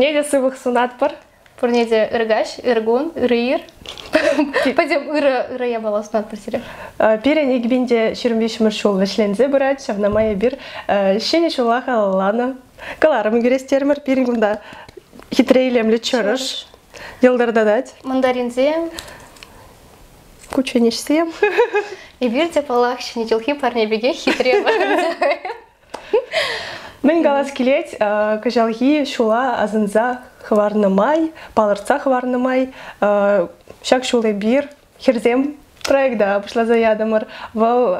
Пурне те сывлӑх сунатпӑр. Пурне те ыр каҫ, ыр кун, ырӑ ир. Пӗтӗм ырӑ, ырӑ япала сунатпӑр сире. Пирӗн 2023 ҫул вӗҫленсе пырать. Ҫавна май эпир ҫӗнӗ ҫула халалланӑ кӑларӑм ӳкерестермӗр. Пирӗн кунта хитре илемлӗ чӑрӑш йӑлтӑртатать. Мандаринсем. Кучченеҫсем. Эпир те, паллах, ҫӗнӗ ҫулхи парне пекех хитре. Мӗн калас килет, кӑҫалхи ҫула асӑнса хӑварнӑ май, палӑртса хӑварнӑ май, ҫак ҫул эпир «Хӗрсем» проекта пуҫласа ятӑмӑр. Вӑл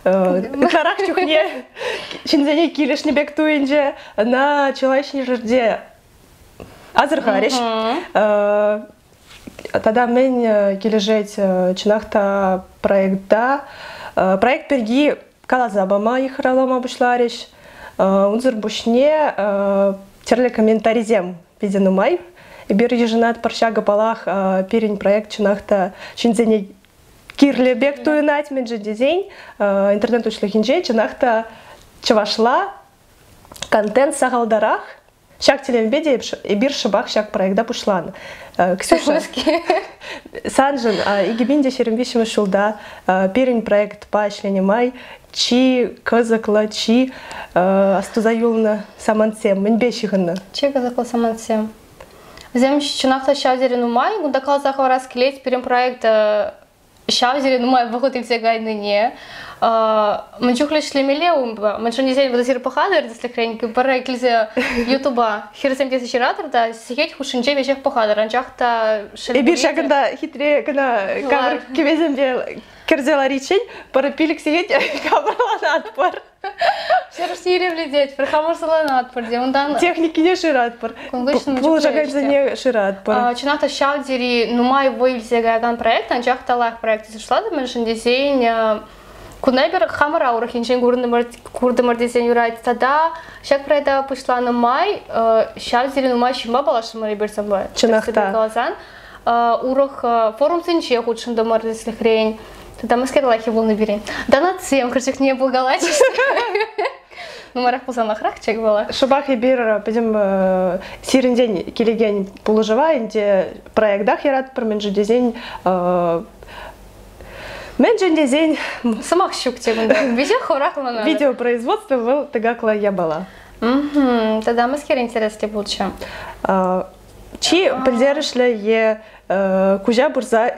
ытларах чухне ҫынсене килӗшнӗ пек туйӑнчӗ. Ӑна чылай ҫӗрте асӑрхарӗҫ. Тата мӗн килӗшет чӑнах та проекта? Проект пирки каласа пама йыхравлама пуҫларӗҫ. Унсӑр пуҫне тӗрлӗ комментарисем питӗ нумай. Эпир йышӑнатпӑр ҫакӑ паллах пирӗн проект чӑнах та ҫынсене кирлӗ пек туйӑнать, мӗншӗн тесен интернет уҫлӑхӗнче чӑнах та чӑвашла контент сахалтарах. Ҫак тӗллевпе те эпир шӑпах ҫак проекта пуҫланӑ. Ксюша, саншӑн 2023 ҫулта пирӗн проектпа ӗҫленӗ май чи кӑсӑклӑ, чи астуса юлнӑ самантсем мӗнпе ҫыхӑннӑ? Чи кӑсӑклӑ самантсем. Вӗсем чӑнах та ҫав тери нумай. Кунта каласа хӑварас килет, пирӗн проект ҫав тери нумай вӑхӑт илсе кайнине, мӗн чухлӗ ӗҫлемелле унпа. Мӗншӗн тесен вӑл эсир пӑхатӑр, тӗслӗхрен, пӗрре килсе Ютуба хӗрсем тесе ҫыратӑр та сехет хушшинче веҫех пӑхатӑр, анчах та Эпир ҫакӑнта хитре кӑна капӑр кӗпесемпе кӗрсе лариччен пӗр пилӗк сехет капӑрланатпӑр. Ҫӗрӗшне илемлететпӗр, хамӑрсӑрланатпӑр те. Унтан техникине шыратпӑр. Пулӑшакансене шыратпӑр. Чӑнах та ҫав тери нумай вӑй илсе каякан проект, анчах та лайӑх проект тесе шутлатӑп, мӗншӗн тесен кунта эпир хамӑра урӑх енчен куртӑмӑр тесен юрать. Тата ҫак проекта пуҫланӑ май ҫав тери нумай ҫынпа паллашрӑмӑр эпир санпа. Чӑнах та. Каласан, урӑх форумсенче хутшӑнтӑмӑр тӗслӗхрен. Тата мӗскер лайӑххи пулнӑ пирӗн. Донатсем хӑш-чухне пулкалатчӗҫ. Нумайрах пулсан лайӑхрах чек пала. Шӑпах эпир пӗтӗм сирӗнтен килекен пулӑшӑва ӗнтӗ проектах яратпӑр, мӗншӗн тесен мӗншӗн тесен сӑмах ҫук те кунта. Веҫех хӑвӑрах ӑнланатӑр. Видеопроизводство вӑл тӑкаклӑ япала. Тата мӗскер интересли пулчӗ? Чи пӗлтерӗшлӗ е куҫа пырса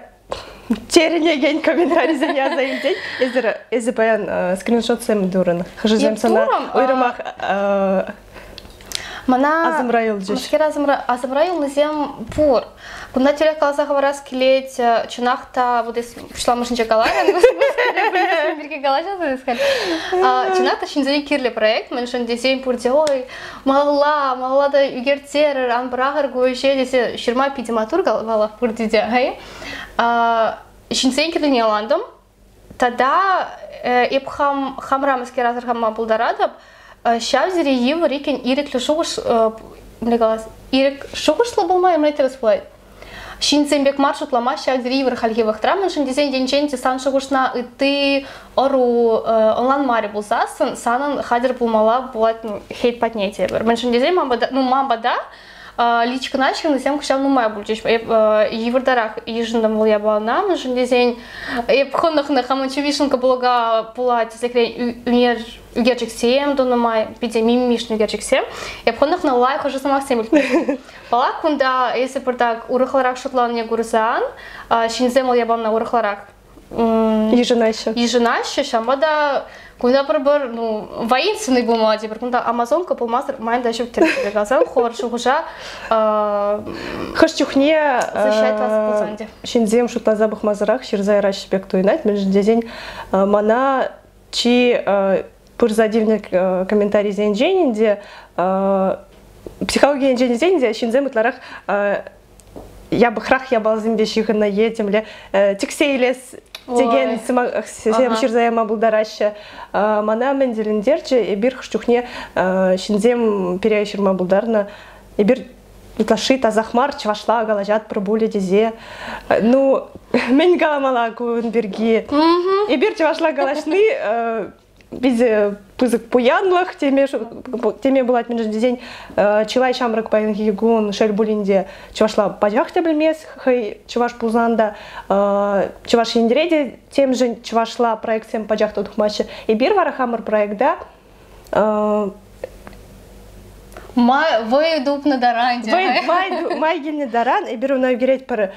терӗнекен комментарисене аса илсен, эсир эсӗ паян скриншотсем турӑн. Хӑшӗсем сана уйрӑмах Мана асӑмра юлчӗҫ. Мӗскер асӑмра, асӑмра юлнисем пур. Кунта тӳрех каласа хӑварас килет, чӑнах та, вот эс пуҫламӑшӗнче каларӑн, пирки калаҫасӑн эс халь. Чӑнах та ҫынсене кирлӗ проект, мӗншӗн тесен пурте, ой, малалла, малалла та ӳкерттерӗр, ан пӑрахӑр ку ӗҫе тесе ҫырма питӗ матур валах пурте те. Ҫынсен кирлине ӑнлантӑм. Тата эп хам хамра мӗскер асӑрхама пултаратӑп, ҫав тери йывӑр иккен ирӗклӗ шухӑш, мӗнле калас, ирӗк шухӑшлӑ пулма мӗнле тӗрӗс пулать? Ҫынсем пек мар шутлама ҫав тери йывӑр хальхи вӑхӑтра, мӗншӗн тесен енчен те сан шухӑшна ытти ӑру ӑнланмарӗ пулсассӑн, санӑн хатӗр пулмалла пулать хейт патне тепӗр. Мӗншӗн тесен ман пата, ну, ман пата личкӑна ҫырнисем кӑҫал нумай пулчӗҫ. Эп йывӑртарах йышӑнтӑм вӑл япалана, мӗншӗн тесен эп хӑнӑхнӑ хамӑн чувишенка блога пула тӗслӗхрен ӳнер ӳкерчӗксем тунӑ май, питӗ мимимишнӗ ӳкерчӗксем. Эп хӑнӑхнӑ лайӑх ӑшӑ сӑмахсем илтме. Паллах, кунта эсӗ пӑртак урӑхларах шутланине курсан, ҫынсем вӑл япалана урӑхларах йышӑнаҫҫӗ. Йышӑнаҫҫӗ, ҫавӑнпа та кунта пӗр-пӗр, ну, воинственный пулмалла тепӗр. Кунта амазонка пулмасӑр майн та ҫук тӗрӗссипе каласан, хӑвӑр шухӑша хӑш чухне ҫынсем шутласа пӑхмасӑрах ҫырса яраҫҫӗ пек туйӑнать, мӗншӗн тесен мана чи пырса тивнӗ комментарисенчен ӗнтӗ психологи енчен тесен те ҫынсем ытларах япӑхрах япаласемпе ҫыхӑннӑ е темле тӗксе илес текен сӑмахсем ҫырса яма пултараҫҫӗ. Мана мӗн тӗлӗнтерчӗ, эпир хӑш чухне ҫынсем пире ҫырма пултарнӑ. Эпир ытлашши тасах мар чӑвашла калаҫатпӑр пулӗ тесе. Ну, мӗн каламалла кун пирки? Эпир чӑвашла калаҫни. питӗ пысӑк пуянлӑх теме, теме пулать, мӗншӗн тесен чылай ҫамрӑк паянхи кун, шел пулин те, чӑвашла пачах та пӗлмест, хӑй чӑваш пулсан та. Чӑваш Енре те темшӗн чӑвашла проектсем пачах та тухмаҫҫӗ. Эпир вара хамӑр проекта Май вӑй тупнӑ таран. Вӑй май, май килнӗ таран эпир ӑна ӳкеретпӗр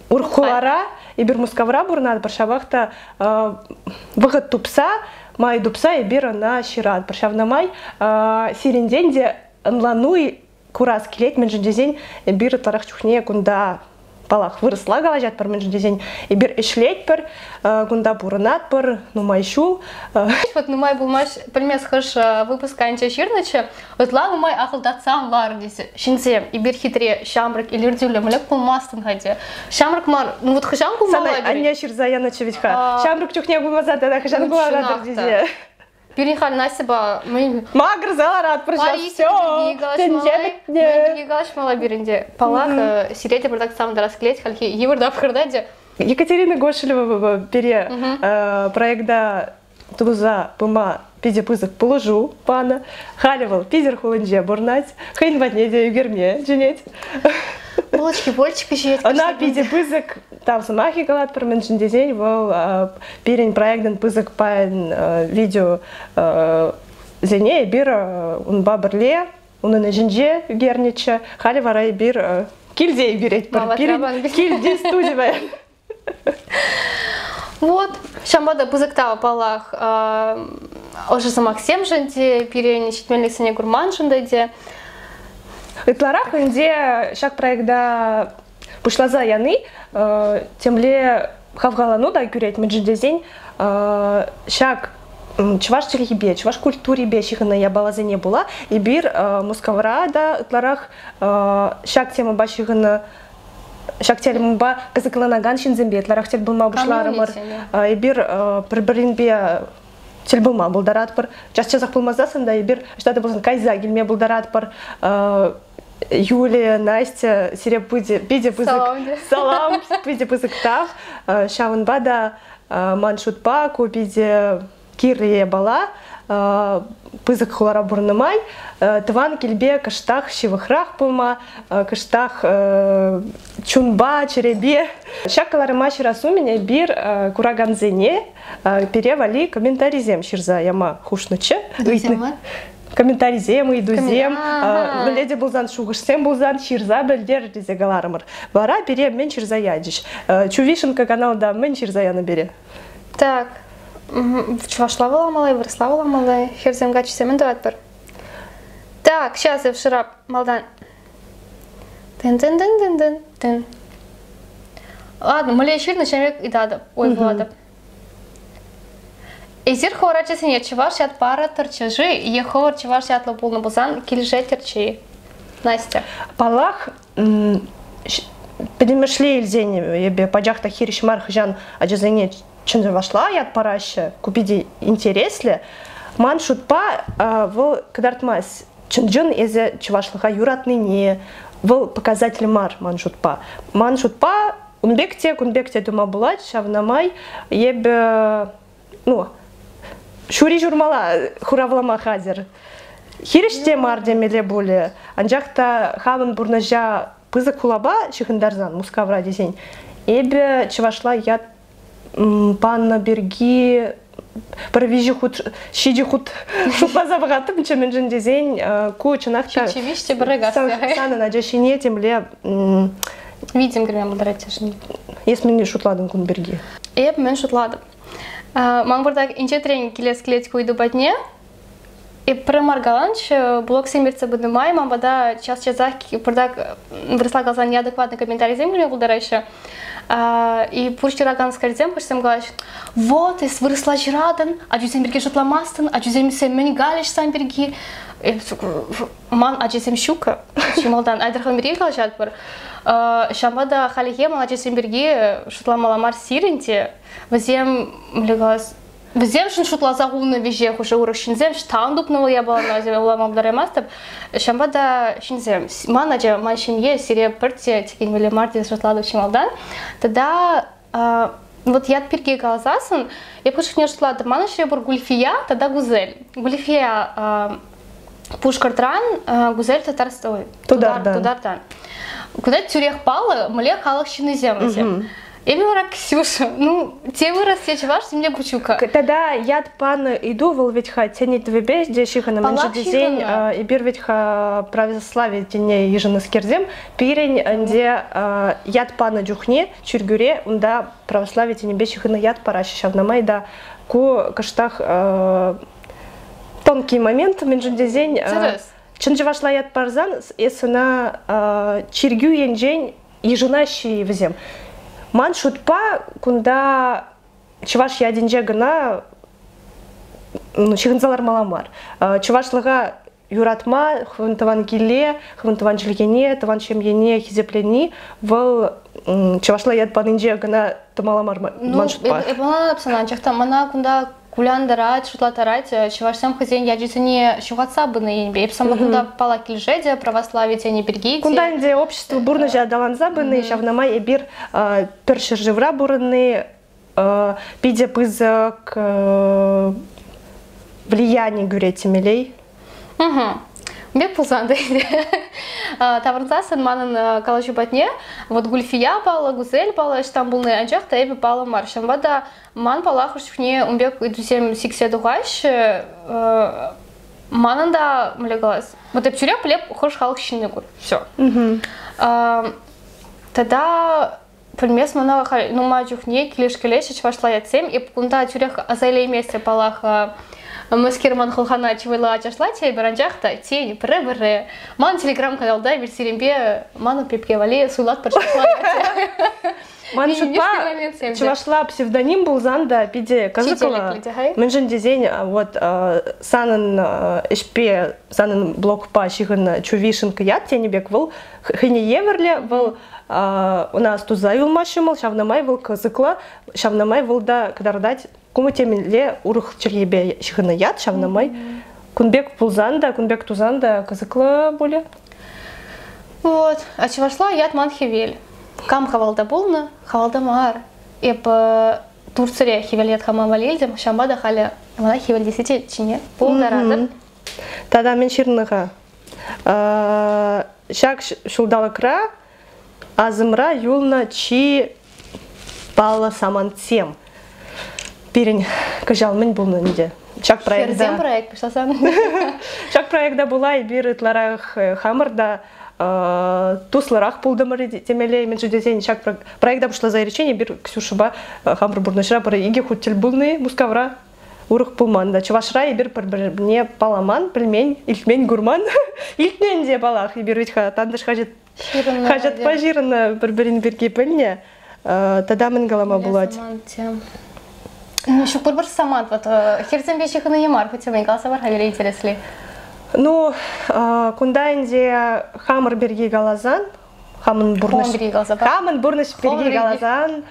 урӑх хулара, эпир Мускавра пурӑнатпӑр, ҫавах та вӑхӑт тупса, май тупса эпир ӑна ҫыратпӑр. Ҫавна май сирӗнтен те ӑнлану курас килет, мӗншӗн тесен эпир ытларах чухне кунта паллах, вырӑсла калаҫатпӑр, мӗншӗн тесен эпир ӗҫлетпӗр, кунта пурӑнатпӑр нумай ҫул. Вот нумай пулмасть, пӗлмес хӑш выпусканче ҫырнӑччӗ, ытла нумай ахӑлтатсан лар тесе. Ҫынсем, эпир хитре, ҫамрӑк, илӗртӳллӗ, мӗнле пулмастӑн-ха те. Ҫамрӑк мар, ну вот хӑҫан пулмалла? Сана анне ҫырса янӑччӗ вӗт-ха. Ҫамрӑк чухне пулмасан тата хӑҫан пулатӑр тесе. Пирӗн халь Настьӑпа мӗн Макӑрса ларатпӑр ҫав все. Тӗнче пӗтнӗ. Мӗн калаҫмалла пирӗн те. Паллах, сире те пӗртак савӑнтарас килет, хальхи йывӑр тапхӑрта те. Екатерина Гошелева пире проекта туса пыма питӗ пысӑк пулӑшу панӑ. Халӗ вӑл Питӗр хулинче пурӑнать, хӑйӗн патне те ӳкерме чӗнет. Булочки-больчики ҫиет. Ӑна питӗ пысӑк тав сӑмахӗ калатпӑр, мӗншӗн тесен вӑл пирӗн проектӑн пысӑк пайӗн видео сене эпир унпа пӗрле унӑн ӗҫӗнче ӳкернӗччӗ. Халӗ вара эпир килте ӳкеретпӗр. Пирӗн килти студи паян. Вот, ҫавӑнпа та пысӑк тав, паллах, ӑшӑ сӑмахсемшӗн те, пирӗн ҫитменлӗхсене курманшӑн та те. Ытларах ӗнтӗ ҫак проекта пуҫласа яни темле хавхалану та кӳрет, мӗншӗн тесен ҫак чӑваш чӗлхипе, чӑваш культурипе ҫыхӑннӑ япаласене пула эпир Мускавра та ытларах ҫак темӑпа ҫыхӑннӑ ҫак темӑпа кӑсӑкланакан ҫынсемпе ытларах тӗл пулма пуҫларӑмӑр. Эпир пӗр-пӗринпе тӗл пулма пултаратпӑр. Час-часах пулмасассӑн та эпир ӑҫта та пулсан кайса килме пултаратпӑр. Юлия, Настя, сире питӗ пысӑк салам, питӗ пысӑк тав. Ҫавӑнпа та ман шутпа ку питӗ кирлӗ япала. Пысӑк хулара пурӑннӑ май тӑван килпе кӑштах ҫывӑхрах пулма, кӑштах чунпа, чӗрепе. Ҫак кӑларӑма ҫырас умӗн эпир куракансене пире валли комментарисем ҫырса яма хушнӑччӗ. Комментарисем, ыйтусем, мӗнле те пулсан шухӑшсем пулсан ҫырса пӗлтер тесе каларӑмӑр. Вара пире мӗн ҫырса ячӗҫ? Чувишенка каналта мӗн ҫырса янӑ пире? Так, чӑвашла вуламалла, вырӑсла вуламалла, хӗрсем каччӑсем мӗн тӑватпӑр? Так, сейчас я шырап малтан. Тын-тын-тын-тын-тын-тын. Ладно, мӗнле ҫырнӑ ҫамрӑк ыйтатӑп, ой, вулатӑп. Эсир хӑвӑр ачасене чӑваш ят парӑттӑрччӗ-ши е хӑвӑр чӑваш ятлӑ пулнӑ пулсан килӗшеттӗрччӗ-и? Настя. Паллах, пӗтӗмӗшле илсен эпӗ пачах та хирӗҫ мар хӑҫан ачасене чӑн чӑвашла ят параҫҫӗ. Ку питӗ интереслӗ. Ман шутпа вӑл кӑтартмасть чӑн-чӑн эсӗ чӑвашлӑха юратнине, вӑл показатель мар ман шутпа. Ман шутпа ун пек те, кун пек те тума пулать, ҫавна май эпӗ ну, ҫури ҫурмала хуравлама хатӗр. Хирӗҫ те мар темелле пулӗ, анчах та хамӑн пурнӑҫа пысӑк хулапа ҫыхӑнтарсан, Мускавра тесен, эпӗ чӑвашла ят панӑ пирки пӗр виҫӗ хут, ҫичӗ хут шутласа пӑхаттӑмччӗ, мӗншӗн тесен ку чӑнах та Ҫичӗ виҫ те пӗрре санӑн ача ҫине темле витӗм кӗрме пултарать тешӗн. Эс мӗн шутладӑн кун пирки? Эп мӗн шутладӑп? Ман пӑртак инҫетрен килес килет ку ыйту патне. Эп пӗрре мар каланччӗ, блогсем ертсе пынӑ май ман пата час-часах пӑртак вырӑсла каласан неадекватный комментарисем килме пултараҫҫӗ. И пур ҫыраканскерсем хӑшсем калаҫ, вот, эс вырӑсла ҫыратӑн, ачусем пирки шутламастӑн, ачусем ӳссен мӗн калӗҫ сан пирки. Ман ачасем ҫук, чи малтан Айтӑр пирки калаҫатпӑр. Ҫавӑнпа та халӗхе ман ачасем пирки шутламалла мар сирӗн те. Вӗсем, мӗнле калас, вӗсемшӗн шутласа хунӑ виҫе хушӑ урӑх ҫынсем тан тупнӑ вӑл япалана вӗсем вулама пултараймастӑп. Ҫавӑнпа та ҫынсем, ман ача, ман ҫемье сире пӗртте текенмелле мар тесе шутлатӑп чи малтан. Тата Вот ят пирки каласассӑн, эп хӑш шутлатӑп, ман ӗҫре пур Гульфия тата Гузель. Гульфия Пушкӑртран, Гузель Татарстан, Тутартан. Тутартан. Куда тӳрех паллӑ, мӗнле халӑх ҫыннисем вӗсем. Эпӗ вара Ксюша. Ну, те вырӑс, те чӑваш, те Кучука. Тата ят панӑ ыйту вӑл вӗт-ха тени тӗвӗпе те ҫыхӑннӑ. Мӗншӗн тесен эпир вӗт-ха православи тӗнне йышӑннӑскерсем, пирӗн ӗнтӗ ят панӑ чухне чиркӳре унта православи тӗнӗпе ҫыхӑннӑ ят параҫҫӗ. Ҫавна май та ку кӑштах тонкий момент, мӗншӗн тесен чӑн чӑвашла ят парсан эс ӑна чиркӳ енчен йышӑнаҫҫӗ-и вӗсем. Ман шутпа кунта чӑваш ятӗнче кӑна ҫыхӑнса лармалла мар. Чӑвашлӑха юратма, хӑвӑн тӑван киле, хӑвӑн тӑван чӗлхене, тӑван ҫемьене хисеплени вӑл чӑвашла ят панинче кӑна тӑмалла мар ман шутпа. Эп ӑнланатӑп сана, анчах та мана кунта кулянтарать, шутлаттарать чӑвашсем хӑйсен ячӗсене ҫухатса пынӑ енпе. Эп сама кунта пала килӗшетӗп, православи тени пирки. Кунта ӗнтӗ общество пурнӑҫӗ аталанса пыни, ҫавна май эпир пӗр ҫӗршывра пурӑнни питӗ пысӑк влияние кӳрет темелей. Пек пулсан та таврӑнсассӑн манӑн калаҫу патне вот Гульфия паллӑ, Гузель паллӑ, ӑҫтан пулни, анчах та эпӗ паллӑ мар. Ҫавӑнпа та ман паллах хӑш чухне ун пек ыйтусем сиксе тухаҫҫӗ. Манӑн та, мӗнле калас, вот эп тӳрех пӗлеп хӑш халӑх ҫынни ку. Все. Тата пӗлмес мана халь нумай чухне килӗшкелеҫҫӗ чӑвашла ятсем. Эп кунта тӳрех аса илейместӗп, паллах, мӗскер ман хӑлхана чи вӑйлӑ ачашлать эпир, анчах та тен, пӗрре-пӗрре ман телеграм-каналта версиренпе манӑн пепке валли суйлатпӑр чӑвашла Ман шутпа, чӑвашла псевдоним пулсан та питӗ кӑсӑклӑ. Мӗншӗн тесен вот санӑн ӗҫпе, санӑн блогпа ҫыхӑннӑ Чувишенко ят тенӗ пек вӑл хӑйне евӗрлӗ, вӑл ӑна астуса юлма ҫӑмӑл, ҫавна май вӑл кӑсӑклӑ, ҫавна май вӑл та кӑтартать куму темӗнле урӑх чӗлхепе ҫыхӑннӑ ят, ҫавна май кун пек пулсан та, кун пек тусан та кӑсӑклӑ пулӗ. Вот. А чӑвашла ят ман хӗвел. Кам хавалта пулнӑ, хавалта мар. Эп Турцире хӗвел ят хама валли илтӗм, ҫавӑнпа та халӗ мана хӗвел тесе те чӗне пултаратӑп. Тата мӗн ҫырнӑ-ха? Ҫак ҫулталӑкра асӑмра юлнӑ чи паллӑ самантсем. Пирӗн кӑҫал мӗн пулнӑ ӗнтӗ? Ҫак проекта Хӗрсем проект пуҫласан. Ҫак проекта пула эпир ытларах хамӑр та туслӑрах пултӑмӑр темелле. Мӗншӗн тесен ҫак проекта пуҫласа ирччен эпир Ксюшӑпа хамӑр пурнӑҫра пӗр икӗ хут тӗл пулни Мускавра урӑх пулман та. Чӑвашра эпир пӗр-пӗрне паламан, пӗлмен, илтмен, курман. Илтнӗ ӗнтӗ палах. Эпир вӗт-ха Тантӑш хаҫат хаҫатпа ҫырӑннӑ пӗр-пӗрин пирки пӗлнӗ. Тата мӗн калама пулать? Ну, ҫук пӗр-пӗр самант вот хӗрсемпе ҫыхӑнни мар, хоть мӗн каласа пар-ха интересли. Ну, кунта ӗнтӗ хамӑр пирки каласан, хамӑн пурнӑҫ хамӑн пурнӑҫ пирки каласан,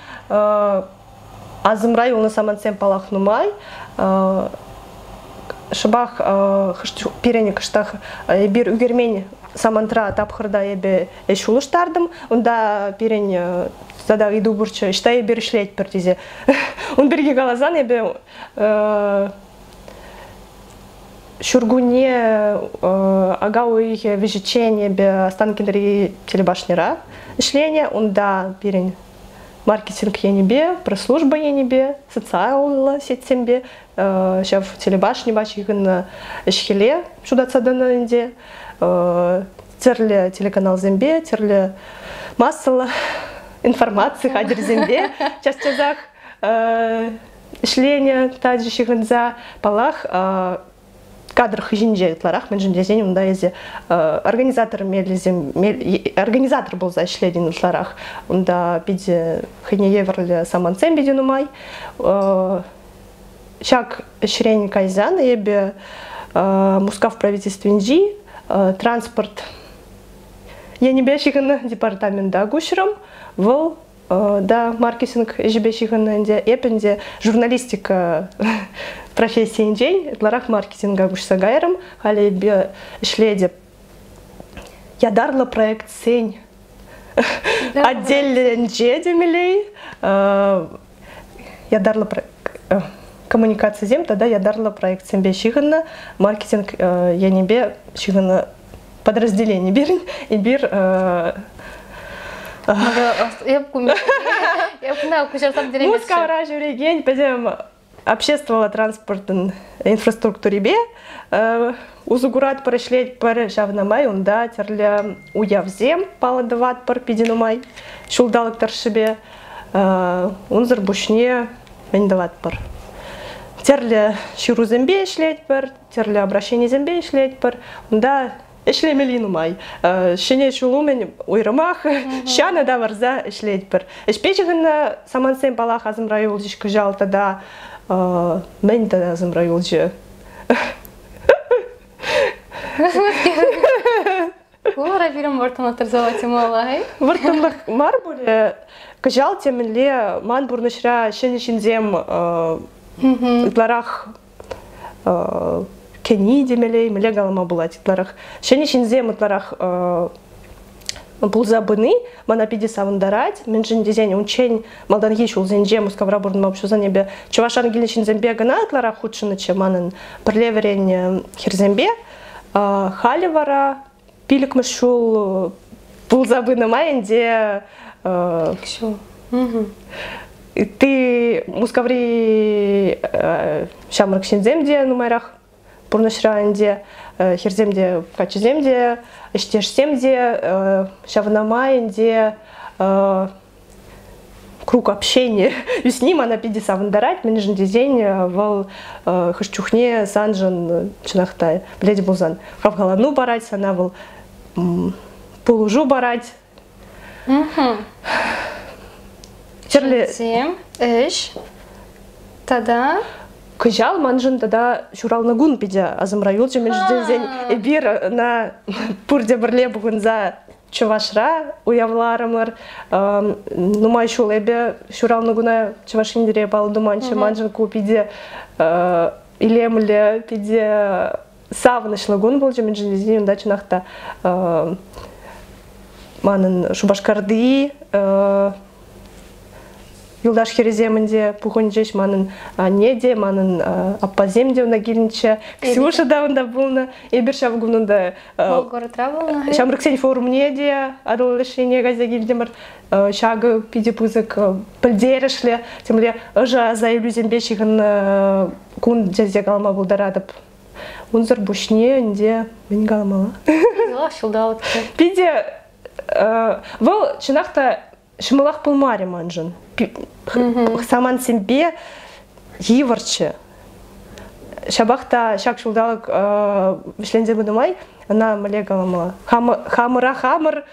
асӑмра юлнӑ самантсем паллах нумай. Шӑпах пирӗн кӑштах эпир ӳкермен самантра тапхӑрта эпӗ ӗҫ улӑштартӑм. Унта пирӗн тата ыйту пурччӗ, ӑҫта эпир ӗҫлетпӗр тесе. Ун пирки каласан эпӗ ҫуркунне ака уйӑхӗ вӗҫӗччен эпӗ Останкинӑри телебашньӑра ӗҫленӗ. Унта пирӗн маркетинг енӗпе, пресс-служба енӗпе, социаллӑ сетьсемпе ҫав телебашньӑпа ҫыхӑннӑ ӗҫ-хӗле ҫутатса тӑнӑ ӗнтӗ. Тӗрлӗ телеканалсемпе, тӗрлӗ массӑллӑ информаци хатӗрӗсемпе час-часах ӗҫленӗ, тачӑ ҫыхӑнса. Паллах, кадр хыҫӗнче ытларах, мӗншӗн тесен унта эсӗ организатор мелӗсем, организатор пулса ӗҫлетӗн ытларах. Унта питӗ хӑйне евӗрлӗ самантсем питӗ нумай. Ҫак ӗҫрен кайсан эпӗ Мускав правительствинчи транспорт енӗпе ҫыхӑннӑ департамента куҫрӑм. Вӑл да, маркетинг ӗҫӗпе ҫыхӑннӑ ӗнтӗ. Эп ӗнтӗ журналистика профессийӗнчен ытларах маркетинга куҫса кайрӑм. Халӗ эпӗ ӗҫлетӗп ятарлӑ проектсен отделӗнче темелле. ятарлӑ коммуникацисем тата ятарлӑ проектсемпе ҫыхӑннӑ маркетинг енӗпе ҫыхӑннӑ подразделени пирӗн. Эпир Мускавра ҫӳрекен пӗтӗм обществӑлла транспортӑн инфраструктурипе усӑ куратпӑр, ӗҫлетпӗр. Ҫавна май унта тӗрлӗ уявсем паллӑ тӑватпӑр питӗ нумай ҫулталӑк тӑршшӗпе. Унсӑр пуҫне мӗн тӑватпӑр? Тӗрлӗ ҫырусемпе ӗҫлетпӗр, тӗрлӗ обращенисемпе ӗҫлетпӗр. Унта ӗҫлемелли нумай. Ҫӗнӗ ҫул умӗн уйрӑмах ҫанӑ тавӑрса ӗҫлетпӗр. Ӗҫпе ҫыхӑннӑ самантсем паллах асӑмра юлчӗҫ кӑҫал тата мӗн тата асӑмра юлчӗ? Вара пирӗн вӑрттӑнлӑх тӑрса темалла. Вӑрттӑнлӑх мар пулӗ. Кӑҫал темӗнле ман пурнӑҫра ҫӗнӗ ҫынсем ытларах кӗни темелле, мӗнле калама пулать ытларах. Ҫӗнӗ ҫынсем ытларах пулса пыни мана питӗ савӑнтарать. Мӗншӗн тесен унччен малтанхи ҫулсенче Мускавра пурӑнма пуҫласан эпӗ Чӑвашран килнӗ ҫынсемпе кӑна ытларах хутшӑннӑччӗ манӑн пӗрле вӗреннӗ хӗрсемпе. Халӗ вара пилӗкмӗш ҫул пулса пынӑ май ӗнтӗ ҫул. Ытти Мускаври ҫамрӑк ҫынсем те нумайрах пурнӑҫра ӗнтӗ, хӗрсем те, каччӑсем те, ӗҫтешсем те ҫавна май ӗнтӗ круг общения ӳсни мана питӗ савӑнтарать, мӗншӗн тесен вӑл хӑш чухне саншӑн чӑнах та пӗлетӗп пулсан хавхалану парать сана вӑл пулӑшу парать. Тӗрлӗ ӗҫ тата Кӑҫал маншӑн тата ҫуралнӑ кун питӗ асӑмра юлчӗ, мӗншӗн тесен эпир ӑна пурте пӗрле пухӑнса Чӑвашра уявларӑмӑр. Нумай ҫул эпӗ ҫуралнӑ куна Чӑваш Енре паллӑ туманччӗ. Маншӑн ку питӗ илемлӗ, питӗ савӑнӑҫлӑ кун пулчӗ. Мӗншӗн тесен унта чӑнах та манӑн Шупашкарти юлташ хӗрӗсем ӗнтӗ пухӑнчӗҫ. Манӑн анне те, манӑн аппасем те унта килнӗччӗ. Ксюша та унта пулнӑ. Эпир ҫав кун унта Волгоградра пулнӑ. Ҫамрӑксен форумне те Атӑл леш кайса килтӗмӗр. Ҫакӑ питӗ пысӑк пӗлтерӗшлӗ, темле ӑшӑ аса илӳсемпе ҫыхӑннӑ кун тесе калама пултаратӑп. Унсӑр пуҫне ӗнтӗ мӗн каламалла? Ҫулталӑк. Питӗ вӑл чӑнах та ҫӑмӑлах пулмарӗ маншӑн. Самантсемпе йывӑрччӗ. Ҫапах та ҫак ҫулталӑк вӗҫленсе пынӑ май ӑна мӗнле каламалла? Хамӑра хамӑр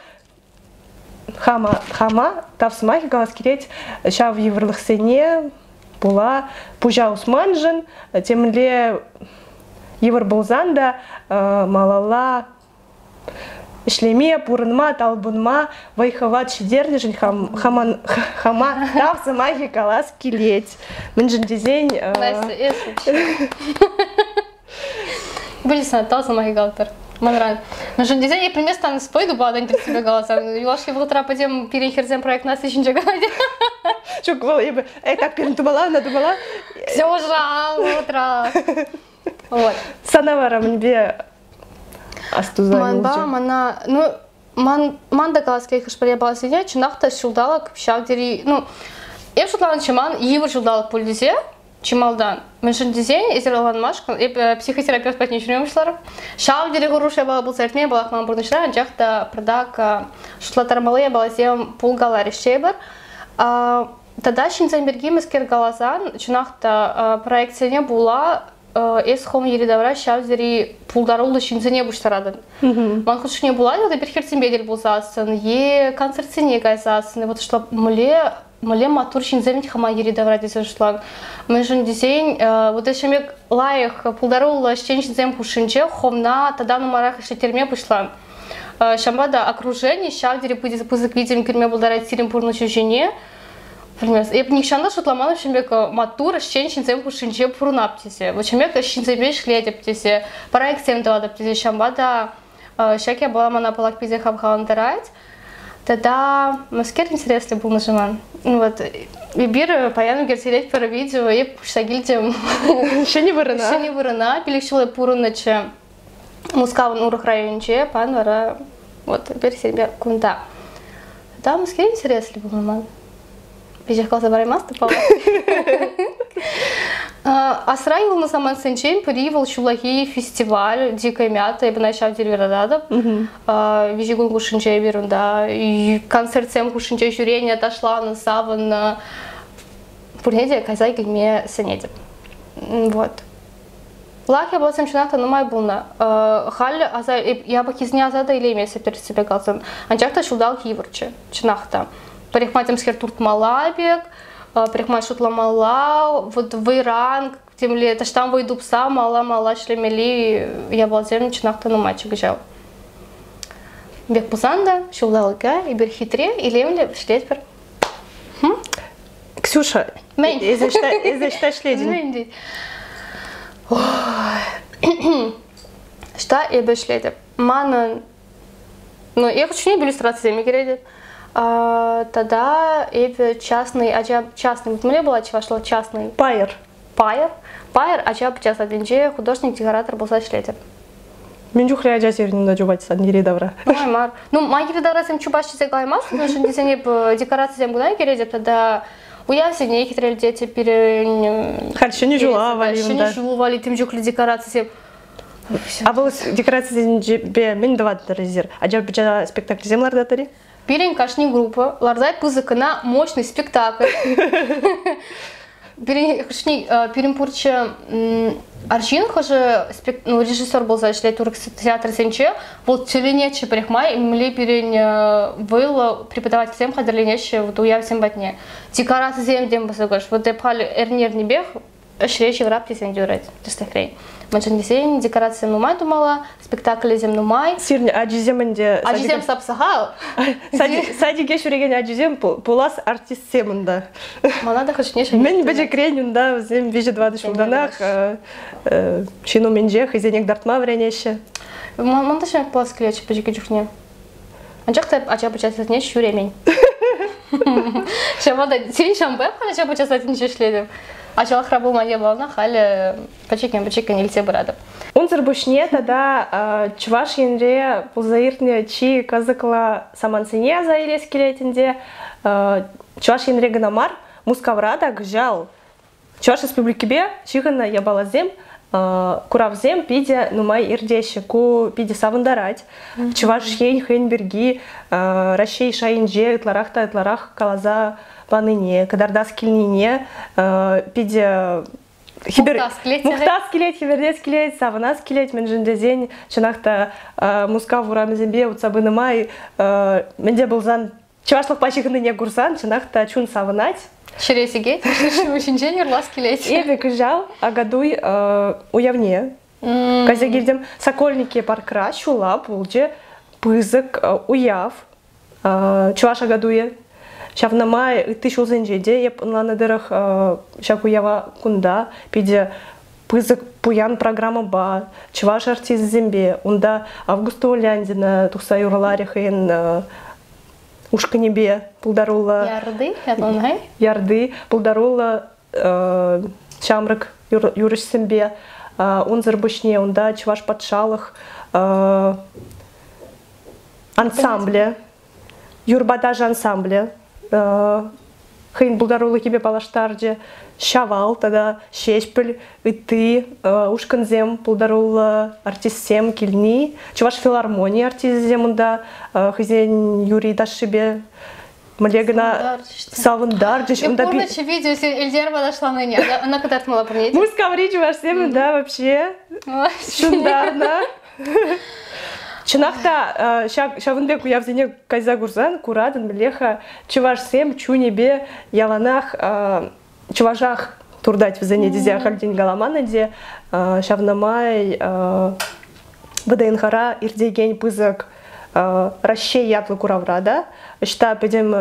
хама, хама тав сӑмахӗ калас килет ҫав йывӑрлӑхсене пула пуҫа усманшӑн темӗнле йывӑр пулсан та малалла ӗҫлеме, пурӑнма, талпӑнма вӑй-хӑват ҫитернӗшӗн хам, хама тав сӑмахӗ калас килет. Мӗншӗн тесен... Настя, эс вообще. Были тав сӑмахӗ калатӑр. Манран. Мӗншӗн тесен эп пӗлместӗн спой тупатӑн тесе себе каласан. Юлашки вӑхӑтра пӗтӗм пирӗн хӗрсем проект Настя ҫинче калать. Ҫук, вӑл эпӗ так пирӗн тумала, ӑна тумала. Все вӑхӑтра. Вот. Сана вара мӗнпе астуса Манпа мана, ну, ман, ман та калас килет хӑш-пӗр япаласене, чӑнах та ҫулталӑк ҫав тери, ну, эп шутланӑччӗ ман йывӑр ҫулталӑк пуль тесе, чи малтан. Мӗншӗн тесен, эсир ӑнланмашкӑн, эп психотерапевт патне ҫӳреме пуҫларӑм. Ҫав тери хӑрушӑ япала пулса иртмен паллах ман пурнӑҫра, анчах та пӑртак шутлаттармалли япаласем пулкаларӗҫ тейӗпӗр. Тата ҫынсем пирки мӗскер каласан, чӑнах та проектсене пула эс хӑв йӗри-тавра ҫав тери пултаруллӑ ҫынсене пуҫтаратӑн. Ман хутшӑнне пулать, вот эпир хӗрсемпе тӗл пулсассӑн е концертсене кайсассӑн, вот что мӗнле мӗнле маттур ҫынсем хама йӗри-тавра тесе шутлан. Мӗншӗн тесен, вот ӗҫ пек лайӑх, пултаруллӑ ӗҫчен ҫынсем хушшинче хӑвна тата нумайрах ӗҫлеттерме пуҫлан. Ҫавӑнпа та окружени ҫав тери пысӑк витӗм кӳме пултарать сирӗн пурнӑҫу ҫине. Пӗлмес. Эп нихҫан та шутламан ҫын пек маттур ӗҫчен ҫынсем хушшинче пурӑнап тесе. Вот ҫын пек ҫынсемпе ӗҫлетӗп тесе, проектсем тӑватӑп тесе. Ҫавӑнпа та ҫак япала мана паллах питӗ хавхалантарать. Тата мӗскер интереслӗ пулнӑ-ши ман? Вот эпир паян ӳкерсе илетпӗр видео, эп пуҫса килтӗм. Ҫӗнӗ вырӑна. Ҫӗнӗ вырӑна. 5 ҫул пурӑннӑччӗ Мускавӑн урӑх районӗнче, паян вара вот эпир сирӗнпе кунта. Тата мӗскер интереслӗ пулнӑ ман? Веҫех каласа параймастӑп, паллах. Асра юлнӑ самантсенчен пӗри вӑл ҫуллахи фестиваль «Дикая мята», эпӗ ӑна ҫав тери юрататӑп. 3 кун хушшинче эпир унта концертсем хушшинче ҫӳренӗ, ташланӑ, савӑннӑ. Пурне те кайса килме сӗнетӗп. Вот. Лайӑх япаласем чӑнах та нумай пулнӑ. Халь аса япӑххисене аса та илейместӗп тӗрӗссипе каласан. Анчах та ҫулталӑк йывӑрччӗ, чӑнах та. Пӗрехмай темскер туртмалла пек, пӗрехмай шутламалла, вот вӑйран темле таҫтан вӑй тупса малла-малла ӗҫлемелли япаласем чӑнах та нумайччӗ кӑҫал. Пек пулсан та ҫулталӑка эпир хитре, илемлӗ вӗҫлетпӗр. Ксюша, Мӗн? Эсӗ ӑҫта ӗҫлетӗн? Мӗн тет? Ӑҫта эпӗ ӗҫлетӗп? Манӑн, ну, я хочу иллюстрацисем ӳкеретӗп. Тата эпӗ частный ача, частный, мӗнле пулать чӑвашла частный? Пайӑр. Пайӑр. Пайӑр ача-пӑча садӗнче художник-декоратор пулса ӗҫлетӗп. Мӗн чухлӗ ача сирӗн унта чупать сан йӗри-тавра? Нумай мар. Ну, ман йӗри-таврасем чупаҫҫӗ тесе калаймастӑн, мӗншӗн тесен эп декорацисем кӑна ӳкеретӗп тата уявсене хитрелететӗп пирӗн. Халь Ҫӗнӗ ҫула валли Ҫӗнӗ ҫул валли тем чухлӗ декорацисем. А вӑл декорацисенчепе мӗн тӑватӑр эсир? Ача-пӑча спектакльсем лартатӑр-и? Пирӗн кашни группа лартать пысӑк кӑна мощный спектакль. Пирӗн хӑшне пирӗн пурччӗ арҫын хӑшӗ ну, режиссер пулса ӗҫлет турӑк театрсенче. Вӑл тӗлӗнетчӗ пӗрехмай, мӗнле пирӗн вӑйлӑ преподавательсем хатӗрленеҫҫӗ вот уявсем патне. Декорацисем тем пысӑкӑш. Вот эп халь эрне-эрнипех ӗҫре ҫывӑрап тесен те юрать, тӗслӗхрен. Мӗншӗн тесен декорацисем нумай тумалла, спектаклӗсем нумай. Сирӗн ачисем ӗнтӗ... Ачисем сап-сахал. Садике ҫӳрекен ачисем пулас артистсем унта. Мана та хӑшне Мӗн пӗчӗкрен унта вӗсем 3-4 ҫултанах ҫын умӗнче хӑйсене кӑтартма вӗренеҫҫӗ. Ман та ҫак пулас килетчӗ пӗчӗккӗ чухне. Анчах та ача-пӑча садне ҫӳремен. Ҫавӑнпа та тен ҫавӑнпа халь ача-пӑча садӗнче ӗҫлетӗп. Ачалӑхра пулман япалана халӗ пӗчӗккӗн-пӗчӗккӗн илсе пыратӑп. Унсӑр пуҫне тата Чӑваш Енре пулса иртнӗ чи кӑсӑклӑ самантсене аса илес килет ӗнтӗ. Чӑваш Енре кӑна мар, Мускавра та кӑҫал Чӑваш Республикипе ҫыхӑннӑ япаласем, куравсем питӗ нумай иртеҫҫӗ. Ку питӗ савӑнтарать. Чӑваш Ен хӑйӗн пирки Раҫҫей шайӗнче ытларах та ытларах каласа панине, кӑтартас килнине питӗ Мухтас килет. Мухтас килет, хӗпӗртес килет, савӑнас килет, мӗншӗн тесен чӑнах та Мускав урамӗсемпе утса пынӑ май мӗн те пулсан чӑвашлӑхпа ҫыхӑннине курсан чӑнах та чун савӑнать. Ҫӗре сикет, ҫинчен юрлас килет. Эпӗ кӑҫал Акатуй уявне кайса килтӗм. Сокольники паркра ҫула пулчӗ пысӑк уяв, Чӑваш Акатуйӗ. Ҫавна май ытти ҫулсенче те эп ӑнланнӑ тӑрӑх ҫак уява кунта питӗ пысӑк пуян программӑпа, чӑваш артисчӗсемпе, унта Августа Уляндина тухса юрларӗ хӑйӗн ушкӑнӗпе пултаруллӑ Ярды, ятланай. Ярды пултаруллӑ ҫамрӑк юрӑҫсемпе. Унсӑр пуҫне унта Чӑваш патшалӑх ансамблӗ, юрпа ташӑ ансамблӗ хӑйӗн пултарулӑхӗпе паллаштарчӗ. Ҫавал тата Ҫеҫпӗл ытти ушкӑнсем, пултаруллӑ артистсем килни, Чӑваш филармони артисчӗсем унта хӑйсен юрри-ташшипе мӗнле кӑна савӑнтарчӗҫ. Унта пурнӑҫ видеосен Эльдерова ташланине ӑна кӑтартмалла пурне те. Мускаври чӑвашсем да вообще ҫунтарнӑ. Чӑнах та ҫак ҫавӑн пек уявсене кайса курсан куратӑн мӗнле-ха чӑвашсем чунӗпе яланах чӑвашах туртать вӗсене тесе ахальтен каламан ӗнтӗ. Ҫавна май ВДНХра иртекен пысӑк Раҫҫей ятлӑ куравра та ӑҫта пӗтӗм